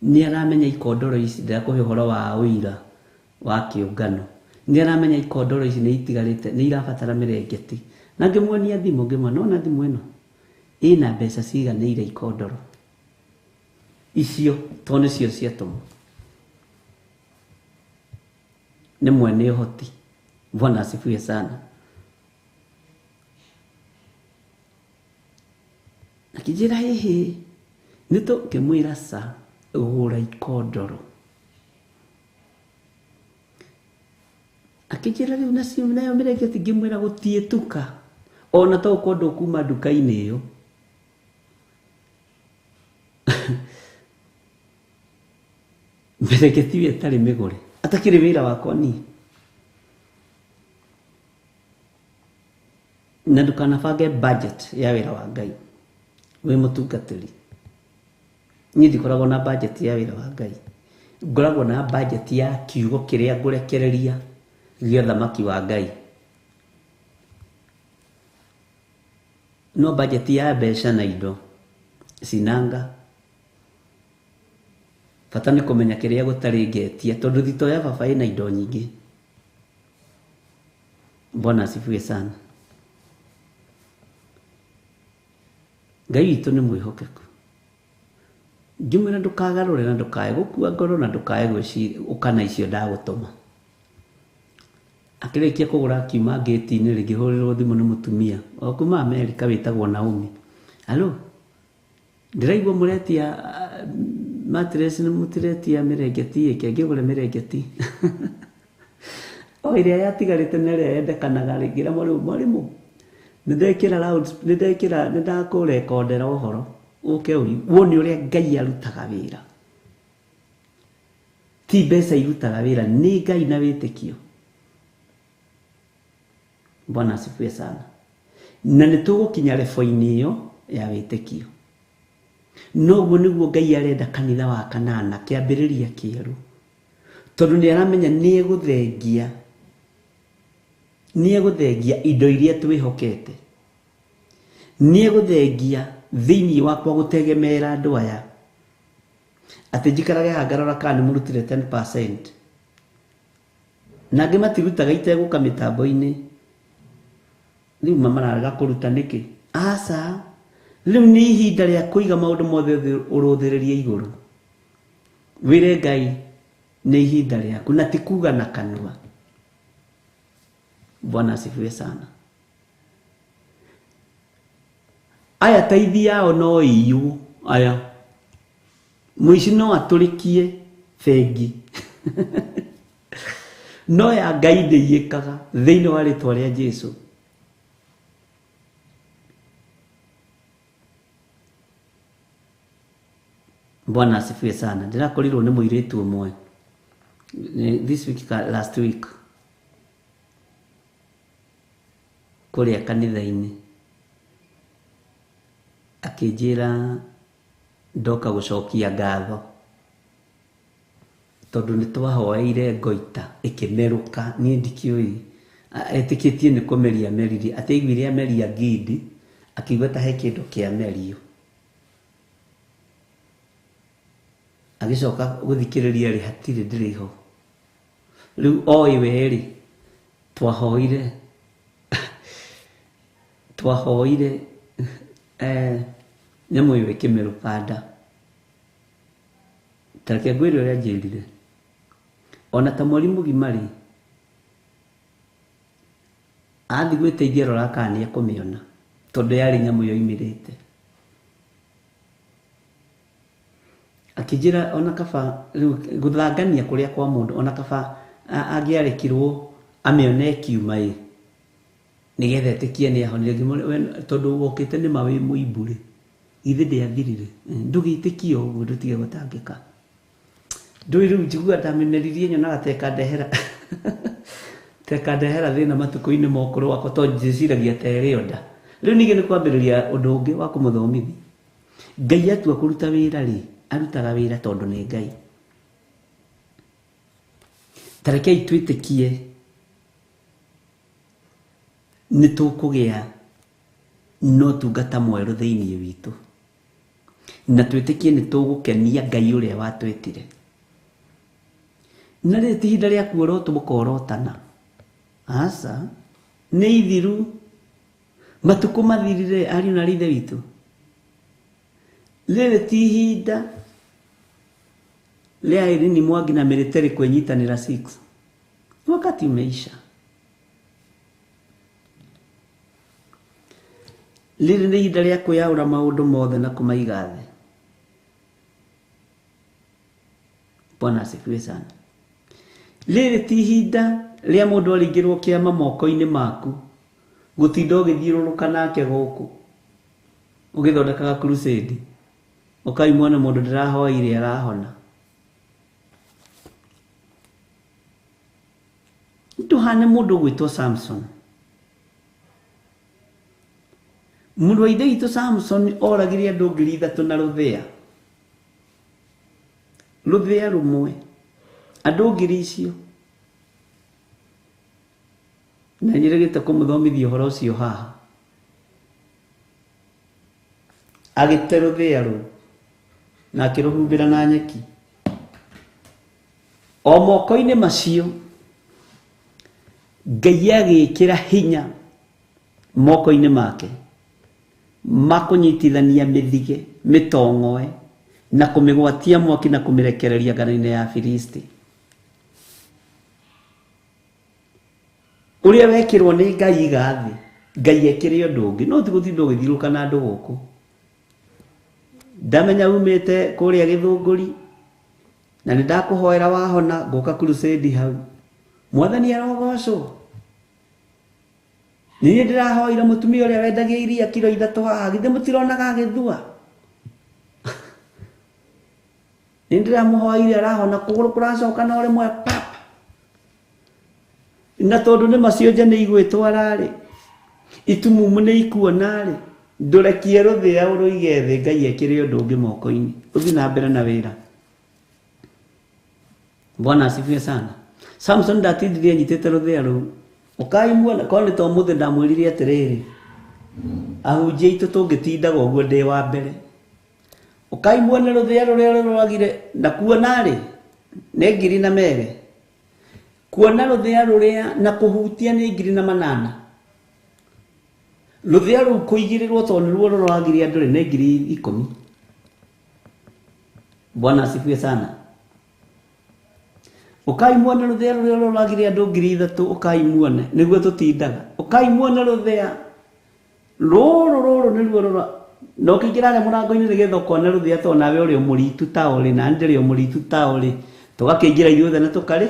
Nĩ aramenya ikondoro ici, ndĩrakũhe ũhoro wa ũira wa kĩũngano. Nĩ aramenya ikondoro ici nĩ itigarĩte, nĩ irabatara mĩrengeti. Na ngĩmuonia thimũ, ngĩmwĩra nĩwona thimũ ĩno ĩna mbeca ciganĩire ikondoro icio, tondũ nĩcio ciatũmwo. Nĩ mwene ũhoti. Bwana asifiwe sana. Akĩnjĩra hĩhĩ, nĩ tũkĩmwĩra ca, gũra ikondoro. Akĩnjĩra rĩu nacio nayo mĩrengeti, ngĩmwĩra gũtiĩtuka, ona to ũkorwo ndũkuma nduka-inĩ ĩyo. Mĩrengeti ĩyo ĩtarĩ mĩgũre, atakĩrĩ wĩra wakwa niĩ. Na ndũkanabange budget ya wĩra wa Ngai wĩ mũtungatĩri. Niĩ ndikoragwo na budget ya wĩra wa Ngai, ngoragwo na budget ya kiugo kĩrĩa ngũrekereria gĩa ũthamaki wa Ngai. No budget ya mbeca na indo cinanga, bata nĩ kũmenya kĩrĩa gũtarĩ ngetia, tondũ thito ya baba ĩna indo nyingĩ. Bwana asifiwe sana. Ngai witũ nĩ mwĩhokeku. Ngĩmwĩra ndũkagarũre na ndũkae gũkua ngoro na ndũkae gwĩciria ũkana icio ndagũtũma. Akĩrĩkia kũgũra akiuma ngĩti-inĩ rĩ, ngĩhũrĩrwo thimũ nĩ mũtumia o kuma Amerika wĩtagwo Naomi. Alo, ndĩraigua mũretia mattress nĩ mũtiretia mĩrengeti ĩkĩ, ngĩgũre mĩrengeti. O ĩrĩa yatigarĩte na ĩrĩa yendekanaga rĩ, ngĩra mwarimũ, mwarimũ, nĩ ndekĩra loud, nĩ ndekĩra, nĩ ndakũrekondera ũhoro ũke wone ũrĩa Ngai arutaga wĩra. Ti mbeca irutaga wĩra, nĩ Ngai na wĩtĩkio. Bwana asifiwe sana. Na nĩ tũgũkinya rebo-inĩ ĩyo ya wĩtĩkio. Noguo nĩguo Ngai arenda kanitha wa kanana kĩambĩrĩria kĩerũ, tondũ nĩ aramenya nĩ egũthengia, nĩ egũthengia indo iria twĩhokete, nĩ egũthengia thĩinĩ wakwa gũtegemeera andũ aya, atĩ njikarage haha ngarora kana nĩ mũrutire 10%, na angĩ matirutaga itegũka mĩtambo-inĩ. Rĩu mararega kũruta nĩkĩ? Aca, rĩu nĩ ihinda rĩa kũiga maũndũ mothe ũrũthĩrĩrie igũrũ, wĩre Ngai nĩ ihinda rĩaku, na ti kuga na kanua. Bwana asifiwe sana. Aya taithi yao no iywo, aya mũici no atũrĩkie bengi, no ya Ngai ndĩiyĩkaga thĩinĩ wa rĩtwa rĩa Jesu. Bwana asifiwe sana. Ndĩrakorirwo nĩ mũirĩtu ũmwe this week last week kũrĩa kanitha-inĩ, akĩnjĩra ndoka gũcokia ngatho tondũ nĩ twahoeire ngoita ĩkĩmerũka. Niĩ ndikĩũĩ, etĩkĩtie nĩ kũmeria meririe, atĩ aiguire ameria ngindi akĩigua ta he kĩndũ kĩamerio. Agĩcoka gũthikĩrĩria rĩ, hatirĩ ndĩrĩ ho. Rĩu oĩ we rĩ, twahoire nyamũ ĩyo ĩkĩmerũka nda. Ta reke ngwĩre ũrĩa anjĩrire, ona ta mweri mũgima rĩ, athiĩ gwĩteithia rora kana nĩ ekũmĩona, tondũ yarĩ nyamũ yoimĩrĩte. Akĩnjĩra ona kaba rĩu gũthangania kũrĩa kwa mũndũ, ona kaba angĩarekirwo amĩone ĩkiuma ĩ, nĩgetha etĩkie nĩ ahonire. Ngĩmũria, we tondũ wokĩte nĩ ma wĩ mũimbu rĩ, githĩ ndĩathirire? Ndũgĩtĩkie ũguo, ndũtige gũtangĩka. Ndũĩ rĩu njiguaga ndamĩmeririe nyonaga ta ĩkandehera ta ĩkandehera thĩna matukũ-inĩ ma ũkũrũ wakwa, tondũ njĩciragia ta ĩrĩ o nda. Rĩu ningĩ nĩ kwambĩrĩria ũndũ ũngĩ wa kũmũthomithia. Ngai atua kũruta wĩra rĩ, arutaga wĩra tondũ nĩ Ngai. Ta rekei twĩtĩkie nĩ tũkũgĩa na ũtungata mwerũ thĩinĩ witũ, na twĩtĩkie nĩ tũgũkenia Ngai ũrĩa watwĩtire. Na rĩrĩ ti ihinda rĩa kuorotwo mũkorotana, aca, nĩ ithiru. Matukũ mathirire ariũ na aarĩ a Ithe witũ. Rĩrĩ ti ihinda rĩa Irene Mwangi na military kwĩnyitanĩra 6. Wakati umeisha. Rĩrĩ nĩ ihinda rĩa kwĩyaũra maũndũ mothe na kũmaiga thĩ. Bwana asifiwe sana. Rĩrĩ ti ihinda rĩa mũndũ aringĩrwo kĩama moko-inĩ maku, gũtinda ũgĩthiũrũrũka nake gũkũ ũgĩthondekaga crusade, ũkai muone mũndũ ndĩrahoeire arahona. Ndũhane mũndũ ũgwĩtwo Samson. Mũrũ wa ithe witũ Samson oragire andũ 3,000 na rũthĩa, rũthĩa rũmwe, andũ 1,000 icio. Na nyĩrĩgĩte kũmũthomithia ũhoro ũcio haha. Agĩte rũthĩa rũu na akĩrũhumbĩra na nyeki. O moko-inĩ macio Ngai agĩkĩra hinya moko-inĩ make makũnyitithania mĩthige mĩtong'oe na kũmĩgwatia mwaki na kũmĩrekereria ngano-inĩ ya Filisti. Ũrĩa wekĩrwo nĩ Ngai iga thĩ, Ngai ekĩre ũndũ ũngĩ. No ti gũtinda ũgĩthiũrũrũka na andũ gũkũ. Ndamenya umĩte kũrĩa Gĩthũngũri na nĩ ndakũhoera wahona, ngũka crusade hau. Mwathani arogocwo. Niĩ ndĩrahoire mũtumia ũrĩa wendagia iria kiro 3 haha, githĩ mũtironaga agĩthua? Nĩ ndĩramũhoire arahona, kũgũrũ kũracoka na ũrĩmwe pap. Na tondũ nĩ macio nja nĩ igwĩtwara rĩ, itumumu nĩ ikuona rĩ, ndũrekie rũthĩa ũrũige thĩ, Ngai ekĩre ũndũ ũngĩ moko-inĩ, ũthiĩ na mbere na wĩra. Bwana asifiwe sana. Samson ndatindirie anyitĩte rũthĩa rũu. Ũkai muone, korwo nĩ ta ũmũthĩ ndamwĩrire atĩrĩrĩ, ahunjia aitũ tũngĩtindaga ũguo ndĩ wa mbere. Ũkai muone rũthĩa rũrĩa rũragire, na kuona rĩ, nĩ 2,200. Kuona rũthĩa rũrĩa na kũhutia nĩ 1,800. Rũthĩa rũu kũigĩrĩrwo tondũ nĩruo rũragire andũ rĩ, nĩ 10,000. Bwana asifiwe sana. Ũkai muone rũthĩa rũrĩa rũragire andũ 3,000, ũkai muone, nĩguo tũtindaga. Ũkai muone rũthĩa rũrũ rũrũ nĩruo rũra, na ũkĩingĩra harĩa mũrango-inĩ nĩgetha ũkone rũthĩa tondũ nawe ũrĩ o mũritu ta ũrĩ, na niĩ ndĩrĩ o mũritu ta ũrĩ. Tũgakĩingĩra ithuothe na tũkarĩ.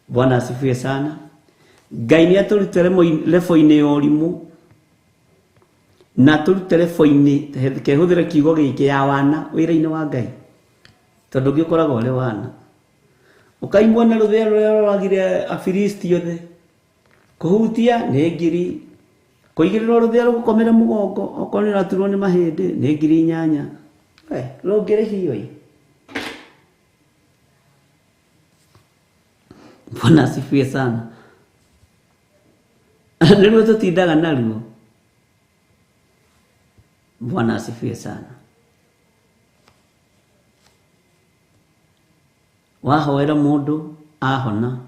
Bwana asifiwe sana. Ngai nĩ atũrute lebo-inĩ ya ũrimũ Na tũrute rebo-inĩ kehũthĩre kiugo gĩkĩ ya wana wĩra-inĩ wa Ngai. Tondũ ũngĩ ũkoragwo ũrĩ wana. Ũkaimwo na rũthĩa rũrĩa rũragire Afilisti othe. Kũhutia nĩ ngiri. Kũigĩrĩrwo rũthĩa rũgũkomere mũgongo okorwo nĩ ũraturwo nĩ mahĩndĩ nĩ 8,000. We, rũngĩrĩhio ĩ. Bwana asifiwe sana. Nĩruo tũtindaga naruo. Bwana asifiwe sana. Wahoera mũndũ ahona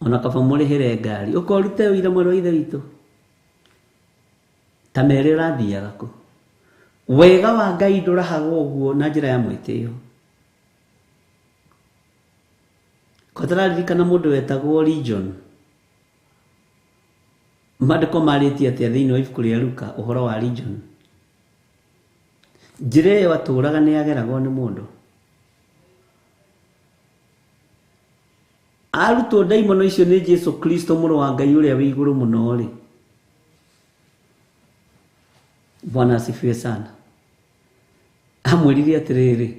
ona kaba mũrĩhĩre ngari ũkorute ũira mwerũ wa Ithe witũ ta mere ũrathiaga kũ. Wega wa Ngai ndũrahagwo ũguo na njĩra ya mwĩtĩo. Ko tũraririkana mũndũ wetagwo Legion. Maandĩko marĩtie atĩa thĩinĩ wa ibuku rĩa Luka ũhoro wa Legion? Njĩra ĩyo atũraga nĩ yageragwo nĩ mũndũ. Arutwo ndaimono icio nĩ Jesu Kristo mũrũ wa Ngai ũrĩa wĩ igũrũ mũno rĩ. Bwana asifiwe sana. Amwĩrire atĩrĩrĩ,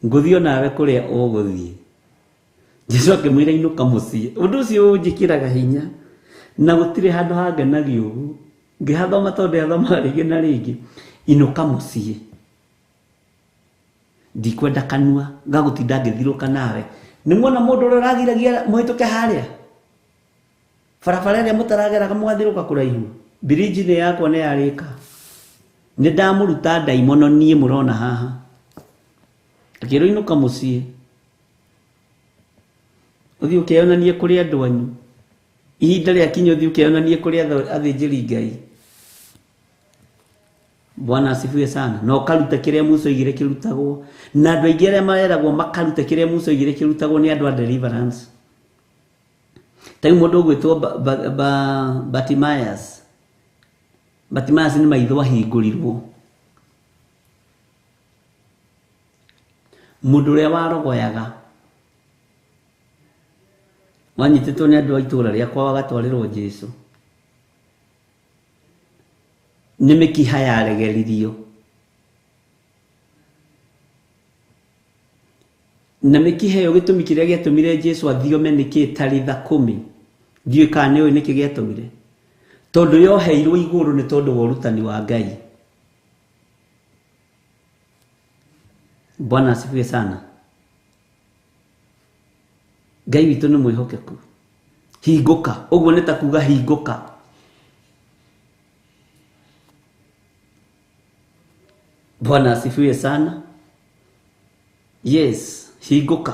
ngũthiĩ nawe kũrĩa ũgũthiĩ. Jesu akĩmwĩra inũka mũciĩ. Ũndũ ũcio ũnjĩkĩraga hinya na gũtirĩ handũ hangenagia ũguo. Ngĩhathoma tondũ ndĩhathomaga rĩngĩ na rĩngĩ. Inũka mũciĩ. Ndikwenda kanua ngagũtinda ngĩthirũka nawe. Nĩ muona mũndũ ũrĩa ũragiragia mũhĩtũke harĩa barabara ĩrĩa mũtarageraga mũgathirũka kũraihu. Biriji nĩ yakwa nĩ yarĩka. Nĩ ndamũruta ndaimono niĩ mũrona haha. Akĩrwo inũka mũciĩ. Ũthiĩ ũkeyonanie kũrĩ andũ anyu. Ihinda rĩakinya ũthiĩ ũkeyonanie kũrĩ athĩnjĩri Ngai. Bwana asifiwe sana. Na ũkaruta kĩrĩa Musa oigire kĩrutagwo. Na andũ aingĩ arĩa mareragwo makaruta kĩrĩa Musa oigire kĩrutagwo nĩ andũ a deliverance. Ta rĩu mũndũ ũgwĩtwo Bartimaeus. Bartimaeus nĩ maitho ahingũrirwo. Mũndũ ũrĩa warogoyaga wanyitĩtwo nĩ andũ a itũũra rĩakwa wagatwarĩrwo Jesu. Nĩ mĩkiha yaregeririo. Na mĩkiha ĩyo gĩtũmi kĩrĩa gĩatũmire Jesu athiome nĩkĩ taritha kũmi. Ndiũĩ kana nĩũĩ nĩkĩ gĩatũmire. Tondũ yoheirwo igũrũ nĩ tondũ wa ũrutani wa Ngai. Bwana asifiwe sana. Ngai witũ nĩ mwĩhokeku. Hingũka. Ũguo nĩ ta kuga hingũka. Bwana asifiwe sana. Yes, hingũka.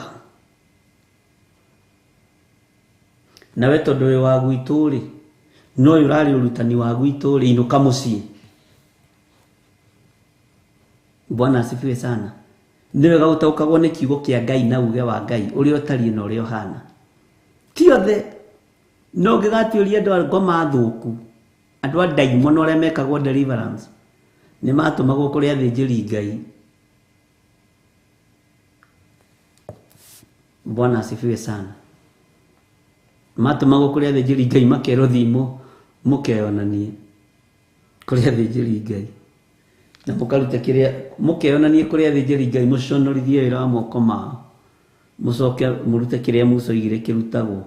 Nawe tondũ wĩ wa gwitũ rĩ, no ũyũ ũrarĩ ũrutani wa gwitũ rĩ, inũka mũciĩ. Bwana asifiwe sana. Nĩ wega gũtaũkagwo nĩ kiugo kĩa Ngai na uge wa Ngai ũrĩa ũtariĩ na ũrĩa ũhana. Ti othe no ũngĩgatiũria andũ a ngoma thũku, andũ a ndaimono arĩa mekagwo deliverance, nĩ matũmagwo kũrĩ athĩnjĩri Ngai. Bwana asifiwe sana. Matũmagwo kũrĩ athĩnjĩri Ngai makerwo thiĩ mũkeyonanie kũrĩ athĩnjĩri Ngai. Na mũkarute kĩrĩa mũkeyonanie kũrĩ athĩnjĩri Ngai mũconorithie wĩra wa moko mao. Mũcoke mũrute kĩrĩa Musa oigire kĩrutagwo.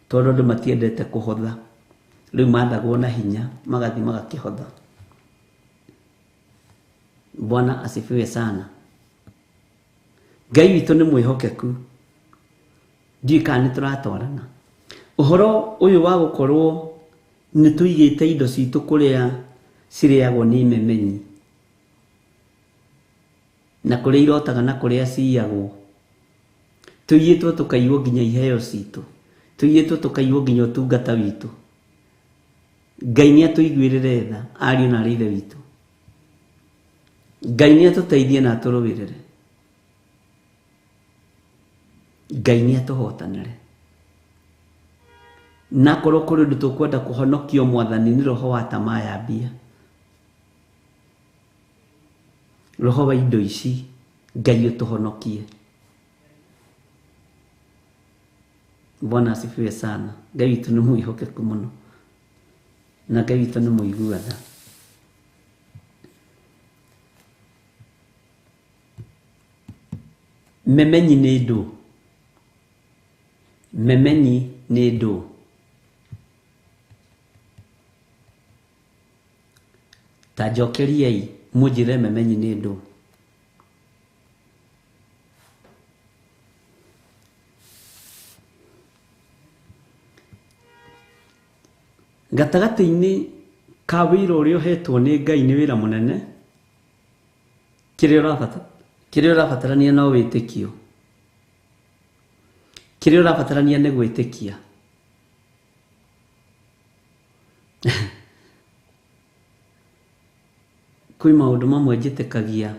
Tondũ andũ matiendete kũhotha. Rĩu mathagwo na hinya magathiĩ magakĩhotha. Bwana asifiwe sana. Ngai witũ nĩ mwĩhokeku. Ndiũĩ kana nĩ tũratwarana. Ũhoro ũyũ wa gũkorwo nĩ tũigĩte indo citũ kũrĩa cirĩagwo nĩ imemenyi na kũrĩa irotaga na kũrĩa ciyagwo. Tũiyĩtwo tũkaiywo nginya iheo citũ. Tũiyĩtwo tũkaiywo nginya ũtungata witũ. Ngai nĩ atũiguĩrĩre tha ariũ na aarĩ a Ithe witũ. Ngai nĩ atũteithie na atũrũĩrĩre. Ngai nĩ atũhotanĩre. Na korwo kũrĩ ũndũ tũkwenda kũhonokio Mwathani nĩ roho wa tamaa ya mbia. Roho wa indo ici Ngai ũtũhonokie. Bwana asifiwe sana. Ngai witũ nĩ mwĩhokeku mũno. Na Ngai witũ nĩ mũigua tha. Memenyi nĩ ndũ? Memenyi nĩ ndũ? Ta njokeriai mũnjĩre memenyi nĩ ndũ. Gatagatĩ-inĩ ka wĩra ũrĩa ũhetwo nĩ Ngai nĩ wĩra mũnene, kĩrĩa ũrabatarania no wĩtĩkio. Kĩrĩa ũrabatarania nĩ gwĩtĩkia. Kwĩ maũndũ mamwe njĩtĩkagia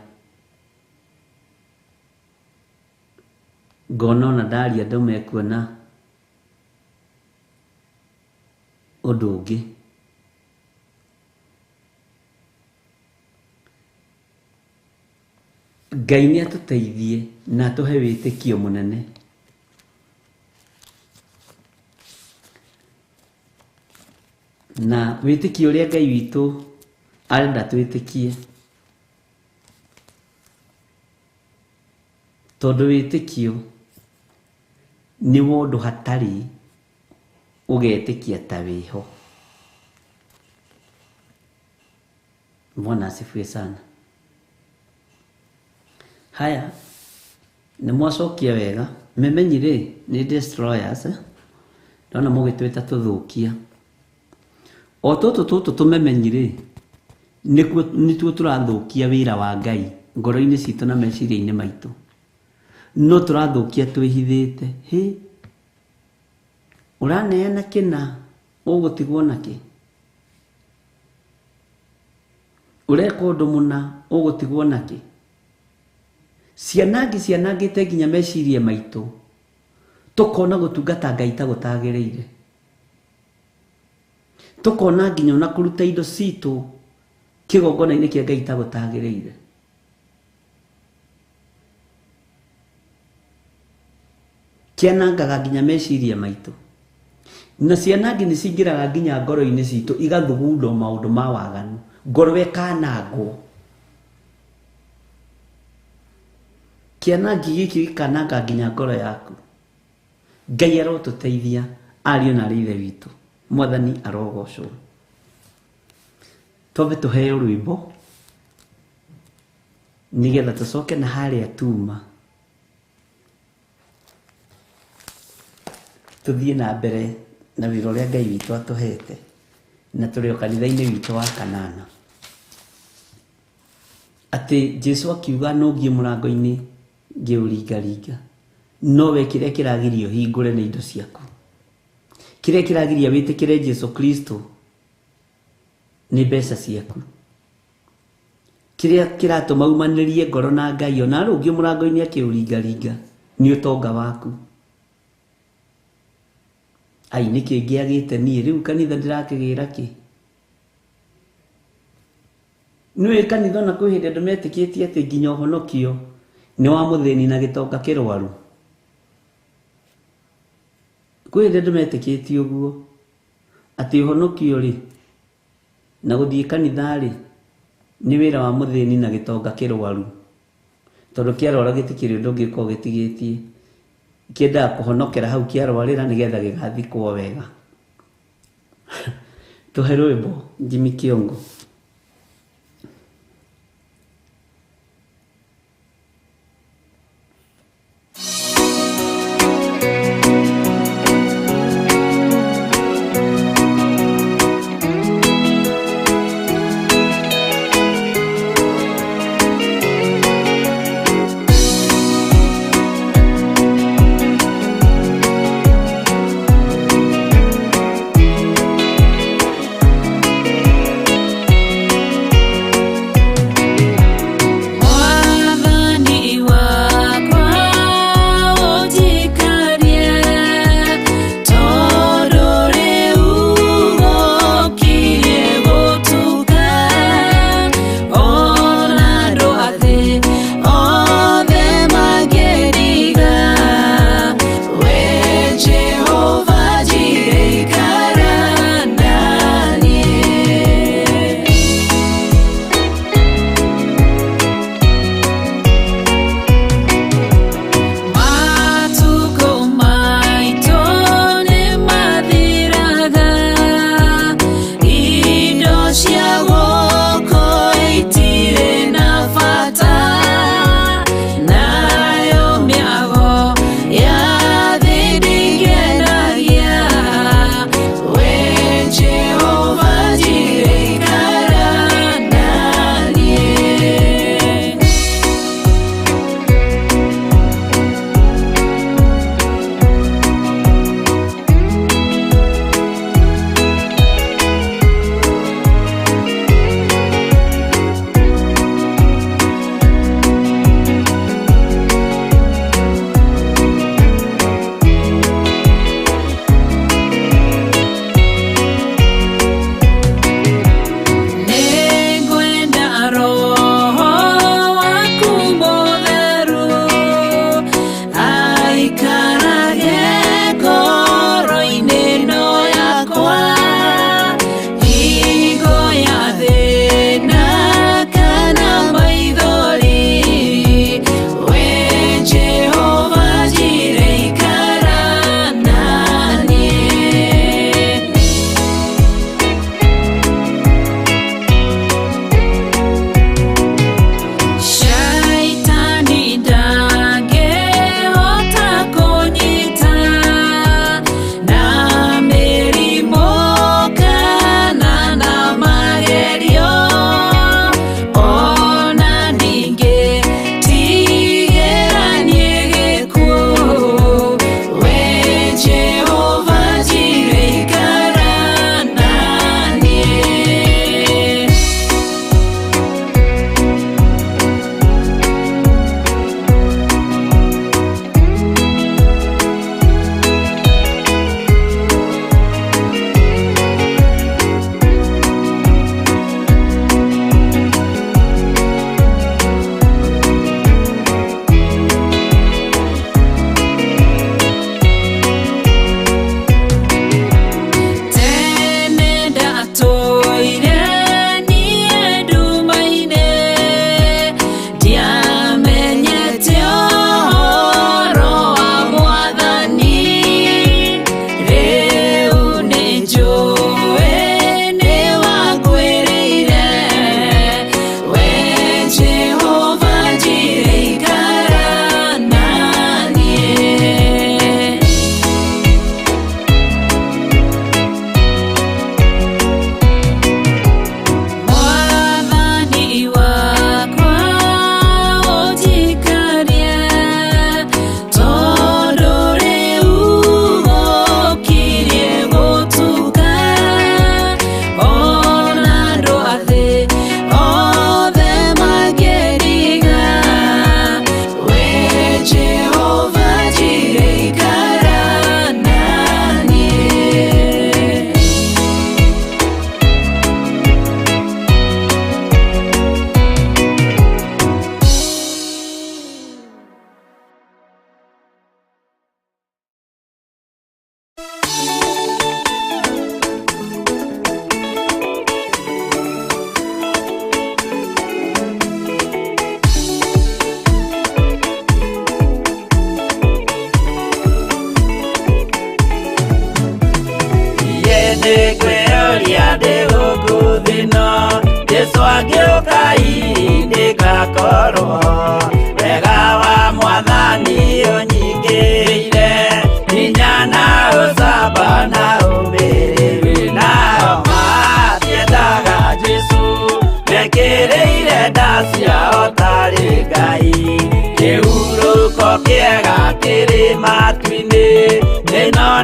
ngona ona ndaria andũ mekuona ũndũ ũngĩ. Ngai nĩ atũteithie na atũhe wĩtĩkio mũnene. Na wĩtĩkio ũrĩa Ngai witũ arenda twĩtĩkie. Tondũ wĩtĩkio nĩ wa ũndũ hatarĩ ũgetĩkia ta wĩho. Bwana asifiwe sana. Haya, nĩ mwacokia wega. Memenyi rĩ, nĩ destroyers. Ndona mũgĩtwĩta tũthũkia. O tũtũ tũtũ tũmemenyi rĩ, nĩtuo tũrathũkia wĩra wa Ngai ngoro-inĩ citũ na meciria-inĩ maitũ. No tũrathũkia twĩhithĩte. Hĩ, ũraneana kĩna ũgũtigwo nakĩ? Ũreka ũndũ mũna ũgũtigwo nakĩ? Cianangi cianangĩte nginya meciria maitũ, tũkona gũtungata Ngai ta gũtagĩrĩire. Tũkona nginya ona kũruta indo citũ kĩgongona-inĩ kĩa Ngai ta gũtagĩrĩire. Kĩanangaga nginya meciria maitũ. Na cianangi nĩ cingĩraga nginya ngoro-inĩ citũ igathugundwo maũndũ ma waganu. Ngoro ĩkanangwo. Kĩanangi gĩkĩ gĩkananga nginya ngoro yaku. Ngai arotũteithia ariũ na arĩ ithe witũ. Mwathani arogocwo. Twambe tũheo rwĩmbo nĩgetha tũcoke na harĩa tuma tũthiĩ na mbere na wĩra ũrĩa Ngai witũ atũhete, na tũrĩ o kanitha-inĩ witũ wa Kanana. Atĩ Jesu akiuga nũngiĩ mũrango-inĩ ngĩũringaringa, no we kĩrĩa kĩragiria ũhingũre nĩ indo ciaku. Kĩrĩa kĩragiria wĩtĩkĩre Jesu Kristo nĩ mbeca ciaku. Kĩrĩa kĩratũma umanĩrie ngoro na Ngai ona arũngiĩ mũrango-inĩ akĩũringaringa nĩ ũtonga waku. Ai, nĩkĩ ngĩagĩte niĩ rĩu kanitha ndĩrakĩgĩra kĩ? Nĩũĩ kanitha ona kwĩ hĩndĩ andũ metĩkĩtie atĩ nginya ũhonokio nĩ wa mũthĩni na gĩtonga kĩrwaru. Kwĩ hĩndĩ andũ metĩkĩtie ũguo atĩ ũhonokio rĩ na gũthiĩ kanitha rĩ nĩ wĩra wa mũthĩni na gĩtonga kĩrwaru. Tondũ kĩarwara gĩtikĩrĩ ũndũ ũngĩkorwo gĩtigĩtie. Kĩendaga kũhonokera hau kĩarwarĩra nĩgetha gĩgathikwo wega. Tũhe rwĩmbo Jimmy Kiongo.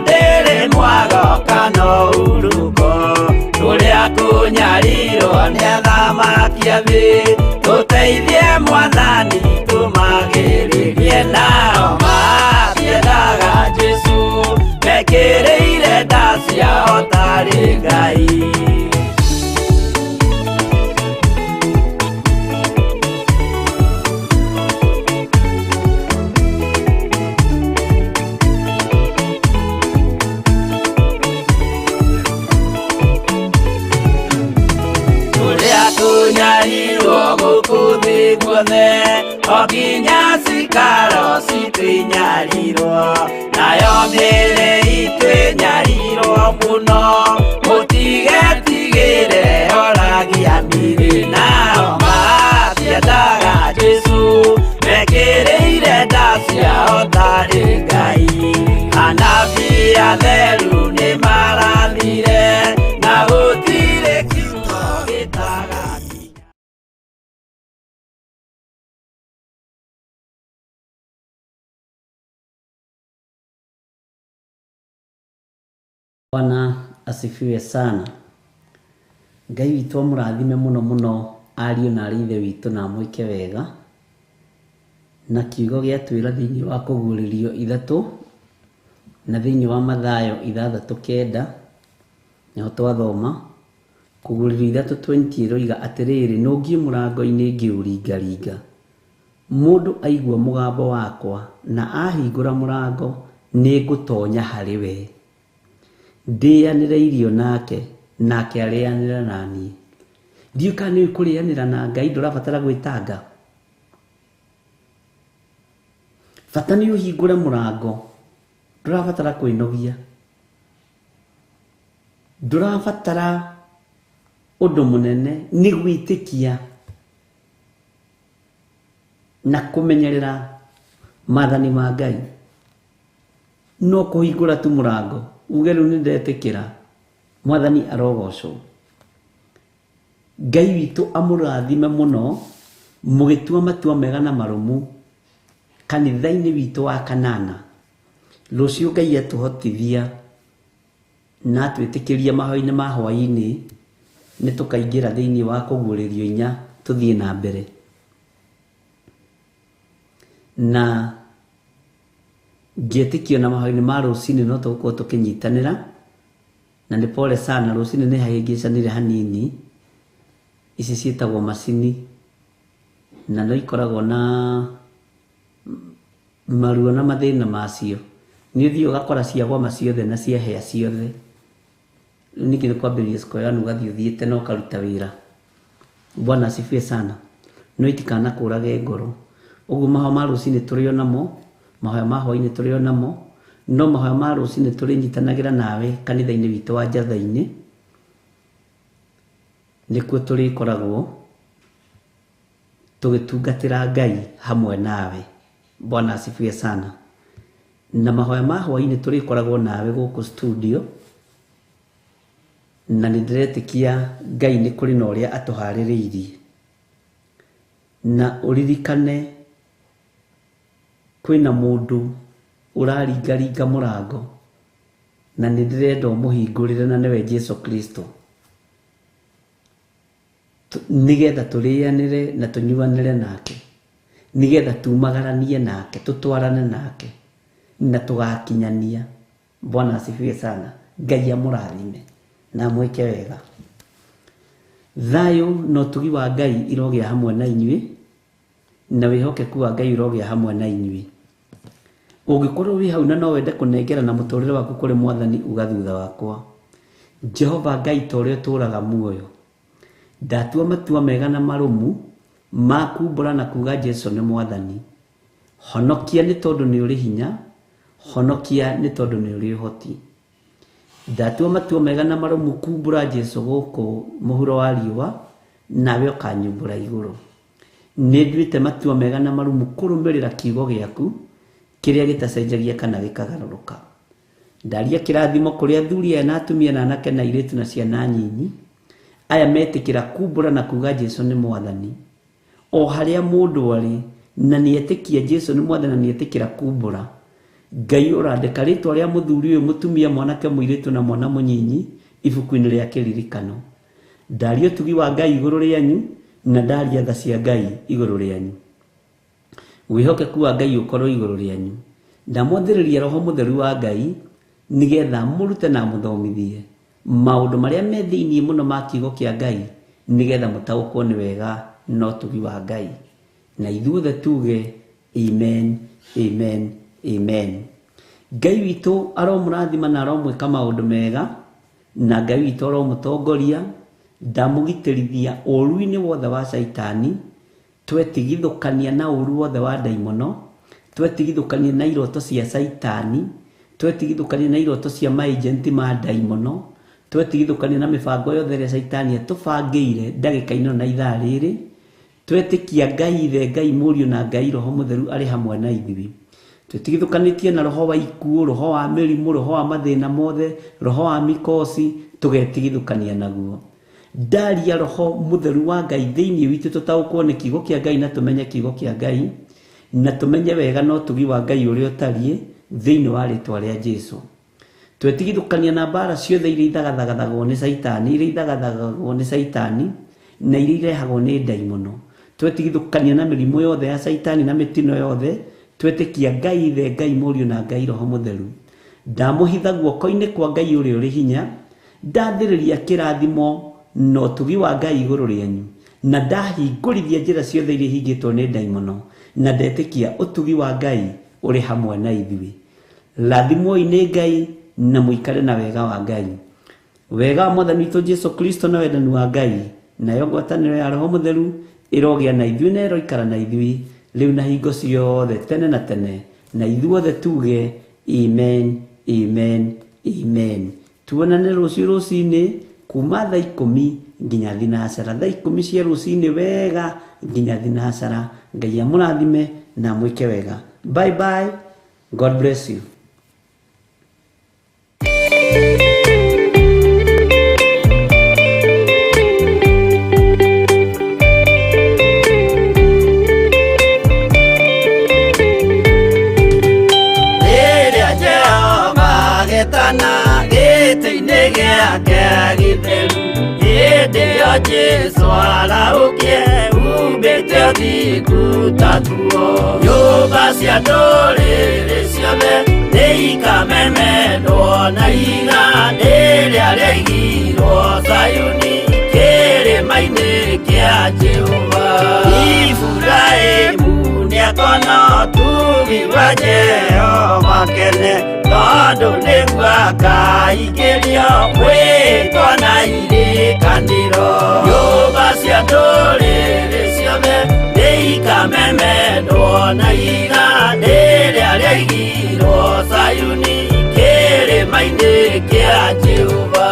Ndĩrĩ mwago kana ũhurũko. Tũrĩa kũnyarirwo nĩ athamaki a thĩ, tũteithie Mwathani tũmagĩrĩrie. Nao matiendaga Jesũ, mekĩrĩire nda ciao tarĩ Ngai. Tũrĩa tũnyarirwo gũkũ thĩ guothe, o nginya cikaro citũ inyarirwo, nayo mĩĩrĩ itũ ĩnyarirwo mũno, mũtigetigĩre oragia mĩrĩ. Nao matiendaga Jesũ, mekĩrĩire nda ciao tarĩ Ngai. Anabii atheru nĩmarathire, na gũtirĩ kiugo gĩtaga. Bwana asifiwe sana. Ngai witũ amũrathime mũno mũno ariũ na arĩ ithe witũ na amwĩke wega. Na kiugo gĩatwĩra thĩinĩ wa kũguũrĩrio 3 na thĩinĩ wa Mathayo 6:9 nĩho twathoma. Kũguũrĩrio 3:20 ĩroiga atĩrĩrĩ, nũngiĩ mũrango-inĩ ngĩũringaringa. Mũndũ aigua mũgambo wakwa na ahingũra mũrango, nĩngũtonya harĩ we, ndĩanĩre irio nake, nake arĩanĩre na niĩ. Ndiũĩ kana nĩũĩ kũrĩanĩra na Ngai, ndũrabatara gwĩtanga. Bata nĩ ũhingũre mũrango, ndũrabatara kwĩnogia, ndũrabatara ũndũ mũnene, nĩ gwĩtĩkia na kũmenyerera maathani ma Ngai. No kũhingũra tu mũrango, uge rĩu nĩ ndetĩkĩra, Mwathani arogocwo. Ngai witũ amũrathime mũno mũgĩtua matua mega na marũmu kanitha-inĩ witũ wa Kanana. Rũciũ Ngai atũhotithia na atwĩtĩkĩria mahoya-inĩ ma hwaĩ-inĩ, nĩ tũkaingĩra thĩinĩ wa kũguũrĩrio 4 tũthiĩ na mbere. Na ngĩtĩkio na mahoya-inĩ ma rũcinĩ no tũgũkorwo tũkĩnyitanĩra, na nĩ pole sana, rũcinĩ nĩ hahĩngĩcanire hanini. Ici ciĩtagwo macini na no ikoragwo na maruo na mathĩna macio. Nĩ ũthiĩ ũgakora ciagwama ciothe na ciahĩa ciothe. Rĩu ningĩ nĩ kwambĩrĩria square one, ũgathiĩ ũthiĩte na ũkaruta wĩra. Bwana asifiwe sana. No itikanakũrage ngoro. Ũguo mahoya ma rũcinĩ tũrĩ o namo, mahoya ma hwaĩ-inĩ tũrĩ o namo, no mahoya ma rũcinĩ tũrĩnyitanagĩra nawe kanitha-inĩ witũ wa Njatha-inĩ, nĩkuo tũrĩkoragwo tũgĩtungatĩra Ngai hamwe nawe. Bwana asifiwe sana. Na mahoya ma hwaĩ-inĩ tũrĩkoragwo nawe gũkũ studio, na nĩ ndĩretĩkia Ngai nĩ kũrĩ na ũrĩa atũharĩrĩirie. Na ũririkane kwĩna mũndũ ũraringaringa mũrango, na nĩ ndĩrenda ũmũhingũrĩre, na nĩwe Jesu Kristo, nĩgetha tũrĩanĩre na tũnyuanĩre nake, nĩgetha tumagaranie nake, tũtwarane nake na tũgakinyania. Bwana asifiwe sana. Ngai amũrathime na amwĩke wega. Thayũ na ũtugi wa Ngai irogĩa hamwe na inyuĩ, na wĩhokeku wa Ngai ũrogĩa hamwe na inyuĩ. Ũngĩkorwo wĩ hau na no wende kũnengera na mũtũrĩre waku kũrĩ Mwathani, uga thutha wakwa: Jehova Ngai ta ũrĩa ũtũũraga muoyo, ndatua matua mega na marũmu ma kumbũra na kuga Jesu nĩ Mwathani. Honokia nĩ tondũ nĩ ũrĩ hinya, honokia nĩ tondũ nĩ ũrĩ ũhoti. Ndatua matua mega na marũmu kumbũra Jesu gũkũ mũhuro wa riũa, nawe ũkanyumbũra igũrũ. Nĩ nduĩte matua mega na marũmu kũrũmĩrĩra kiugo gĩaku kĩrĩa gĩtacenjagia kana gĩkagarũrũka. Ndaria kĩrathimo kũrĩ athuri aya na atumia na anake na airĩtu na ciana nyinyi, aya metĩkĩra kumbũra na kuga Jesu nĩ Mwathani. O harĩa mũndũ arĩ na nĩetĩkia Jesu nĩ Mwathani na nĩetĩkĩra kumbũra, Ngai ũrandĩka rĩtwa rĩa mũthuri ũyũ, mũtumia, mwanake, mũirĩtu na mwana mũnyinyi ibuku-inĩ rĩa kĩririkano. Ndaria ũtugi wa Ngai igũrũ rĩanyu na ndaria tha cia Ngai igũrũ rĩanyu. Wĩhokeku wa Ngai ũkorwo igũrũ rĩanyu. Ndamwathĩrĩria Roho Mũtheru wa Ngai nĩgetha mũrute na mũthomithie maũndũ marĩa me thĩinĩ mũno ma kiugo kĩa Ngai nĩgetha mũtaũkwo nĩ wega na ũtugi wa Ngai. Na ithuothe tuge amen, amen, amen. Ngai witũ aromũrathima na aromwĩka maũndũ mega, na Ngai witũ aromũtongoria, ndamũgitĩrithia ũũru-inĩ wothe wa Caitani, twetigithũkania na ũũru wothe wa ndaimono, twetigithũkania na iroto cia Caitani, twetigithũkania na iroto cia maagenti ma ndaimono, twetigithũkania na mĩbango yothe ĩrĩa Caitani atũbangĩire ndagĩka-inĩ ĩno na ithaa rĩrĩ, twetĩkia Ngai Ithe, Ngai Mũriũ na Ngai Roho Mũtheru arĩ hamwe na ithuĩ. Twetigithũkanĩtie na roho wa ikuũ, roho wa mĩrimũ, roho wa mathĩna mothe, roho wa mikosi, tũgetigithũkania naguo. Ndaria Roho Mũtheru wa Ngai thĩinĩ witũ tũtaũkwo nĩ kiugo kĩa Ngai na tũmenye kiugo kĩa Ngai na tũmenye wega na ũtugi wa Ngai ũrĩa ũtariĩ thĩinĩ wa rĩtwa rĩa Jesu. Twetigithũkania na mbara ciothe iria ithagathagwo nĩ Caitani, iria ithagathagwo nĩ Caitani na iria irehagwo nĩ ndaimono. Twetigithũkania na mĩrimũ yothe ya Caitani na mĩtino yothe, twetĩkia Ngai Ithe, Ngai Mũriũ na Ngai Roho Mũtheru. Ndamũhitha guoko-inĩ kwa Ngai ũrĩa ũrĩ hinya, ndathĩrĩria kĩrathimo na ũtugi wa Ngai igũrũ rĩanyu, na ndahingũrithia njĩra ciothe iria ihingĩtwo nĩ ndaimono, na ndetĩkia ũtugi wa Ngai ũrĩ hamwe na ithuĩ. Rathimwoi nĩ Ngai na mũikare na wega wa Ngai. Wega wa Mwathani witũ Jesu Kristo na wendani wa Ngai nayo ngwatanĩro ya Roho Mũtheru ĩrogĩa na ithuĩ na ĩroikara na ithuĩ rĩu na hingo ciothe tene na tene, na ithuothe tuge amen, amen, amen. Tuonane rũciũ rũcinĩ kuma thaa 10 nginya thinacara, thaa 10 cia rũcinĩ wega nginya thinacara. Ngai amũrathime na amwĩke wega. Bye bye. God bless you. Rĩrĩa Jehova agetana gĩtĩ-inĩ gĩake gĩtheru, hĩndĩ ĩyo Jesũ arahũkie umbĩte ũthingu ta nguo. Nyũmba cia ndũrĩrĩ ciothe nĩikamemendwo na ihiga rĩrĩa rĩaigirwo Zayuni kĩrĩma-inĩ kĩa Jehova. Iburahĩmu nĩakona ũtugi wa Jehova kene, tondũ nĩguo akaingĩrio mwĩtwa na irĩkanĩro. Nyũmba cia ndũrĩrĩ ciothe nĩikamemendwo na ihiga rĩrĩa rĩaigirwo Zayuni kĩrĩma-inĩ kĩa Jehova.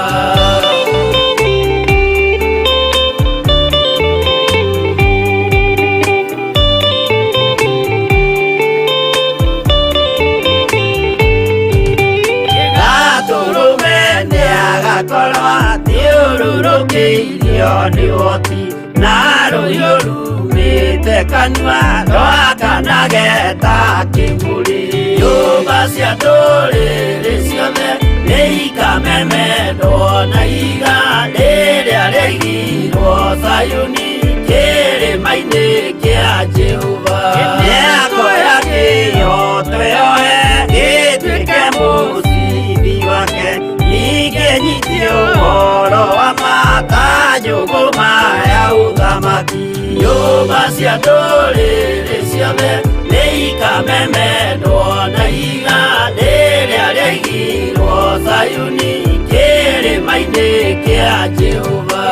Gatũrũme nĩagakorwo athiũrũrũkĩirio nĩ ũhoti, na rũhiũ rumĩte kanua rwakanage ta kĩmũrĩ. Nyũmba cia ndũrĩrĩ ciothe nĩikamemendwo na ihiga rĩrĩa rĩaigirwo Zayuni kĩrĩma-inĩ kĩa Jehova. Nĩakoya kĩhooto yoe gĩtuĩke mũcibi wake, ningĩ nyitie ũhoro wa matanjũgũma ya ũthamaki. Nyũmba cia ndũrĩrĩ ciothe nĩikamemendwo na ihiga rĩrĩa rĩaigirwo Zayuni kĩrĩma-inĩ kĩa Jehova.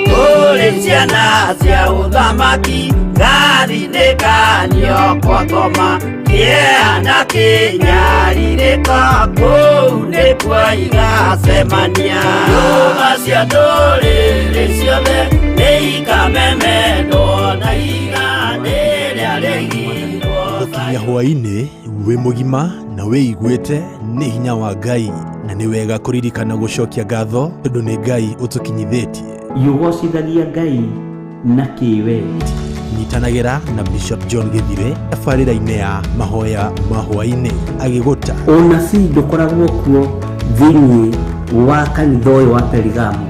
Kũrĩ ciana cia ũthamaki gathinĩkanio kwa ngoma, kĩeha na kĩnyarirĩko kũu nĩkuo igacemania. Nyũmba cia ndũrĩrĩ ciothe nĩikamemendwo na ihiga rĩrĩa rĩaigirwo Gũkinya hwaĩ-inĩ Wĩ mũgima na wĩiguĩte nĩ hinya wa Ngai, na nĩ wega kũririkana gũcokia ngatho tondũ nĩ Ngai ũtũkinyithĩtie. Yũgocithagia Ngai na kĩwe. Nyitanagĩra na Bishop John Gĩthire tabarĩra-inĩ ya mahoya ma hwaĩ-inĩ agĩgũta. Ũnabii ndũkoragwo kuo thĩinĩ wa kanitha ũyũ wa Perigamo.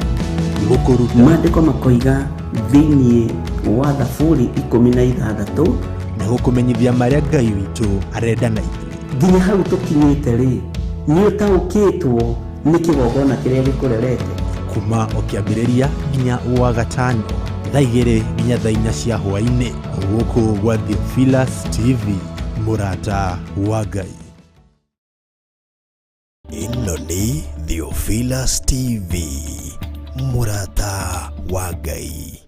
Gũkũruta. Maandĩko makoiga thĩinĩ wa Thaburi 16 na gũkũmenyithia marĩa Ngai witũ arenda na ithuĩ. Nginya hau tũkinyĩte rĩ, nĩ ũtaũkĩtwo nĩ kĩgongona kĩrĩa gĩkũrerete. Kuma o kĩambĩrĩria nginya wa gatano thaa 2 nginya thaa 4 cia hwaĩ-inĩ, gũkũ gwa Theophilus TV, mũrata wa Ngai. Ĩno nĩ Theophilus TV, mũrata wa Ngai.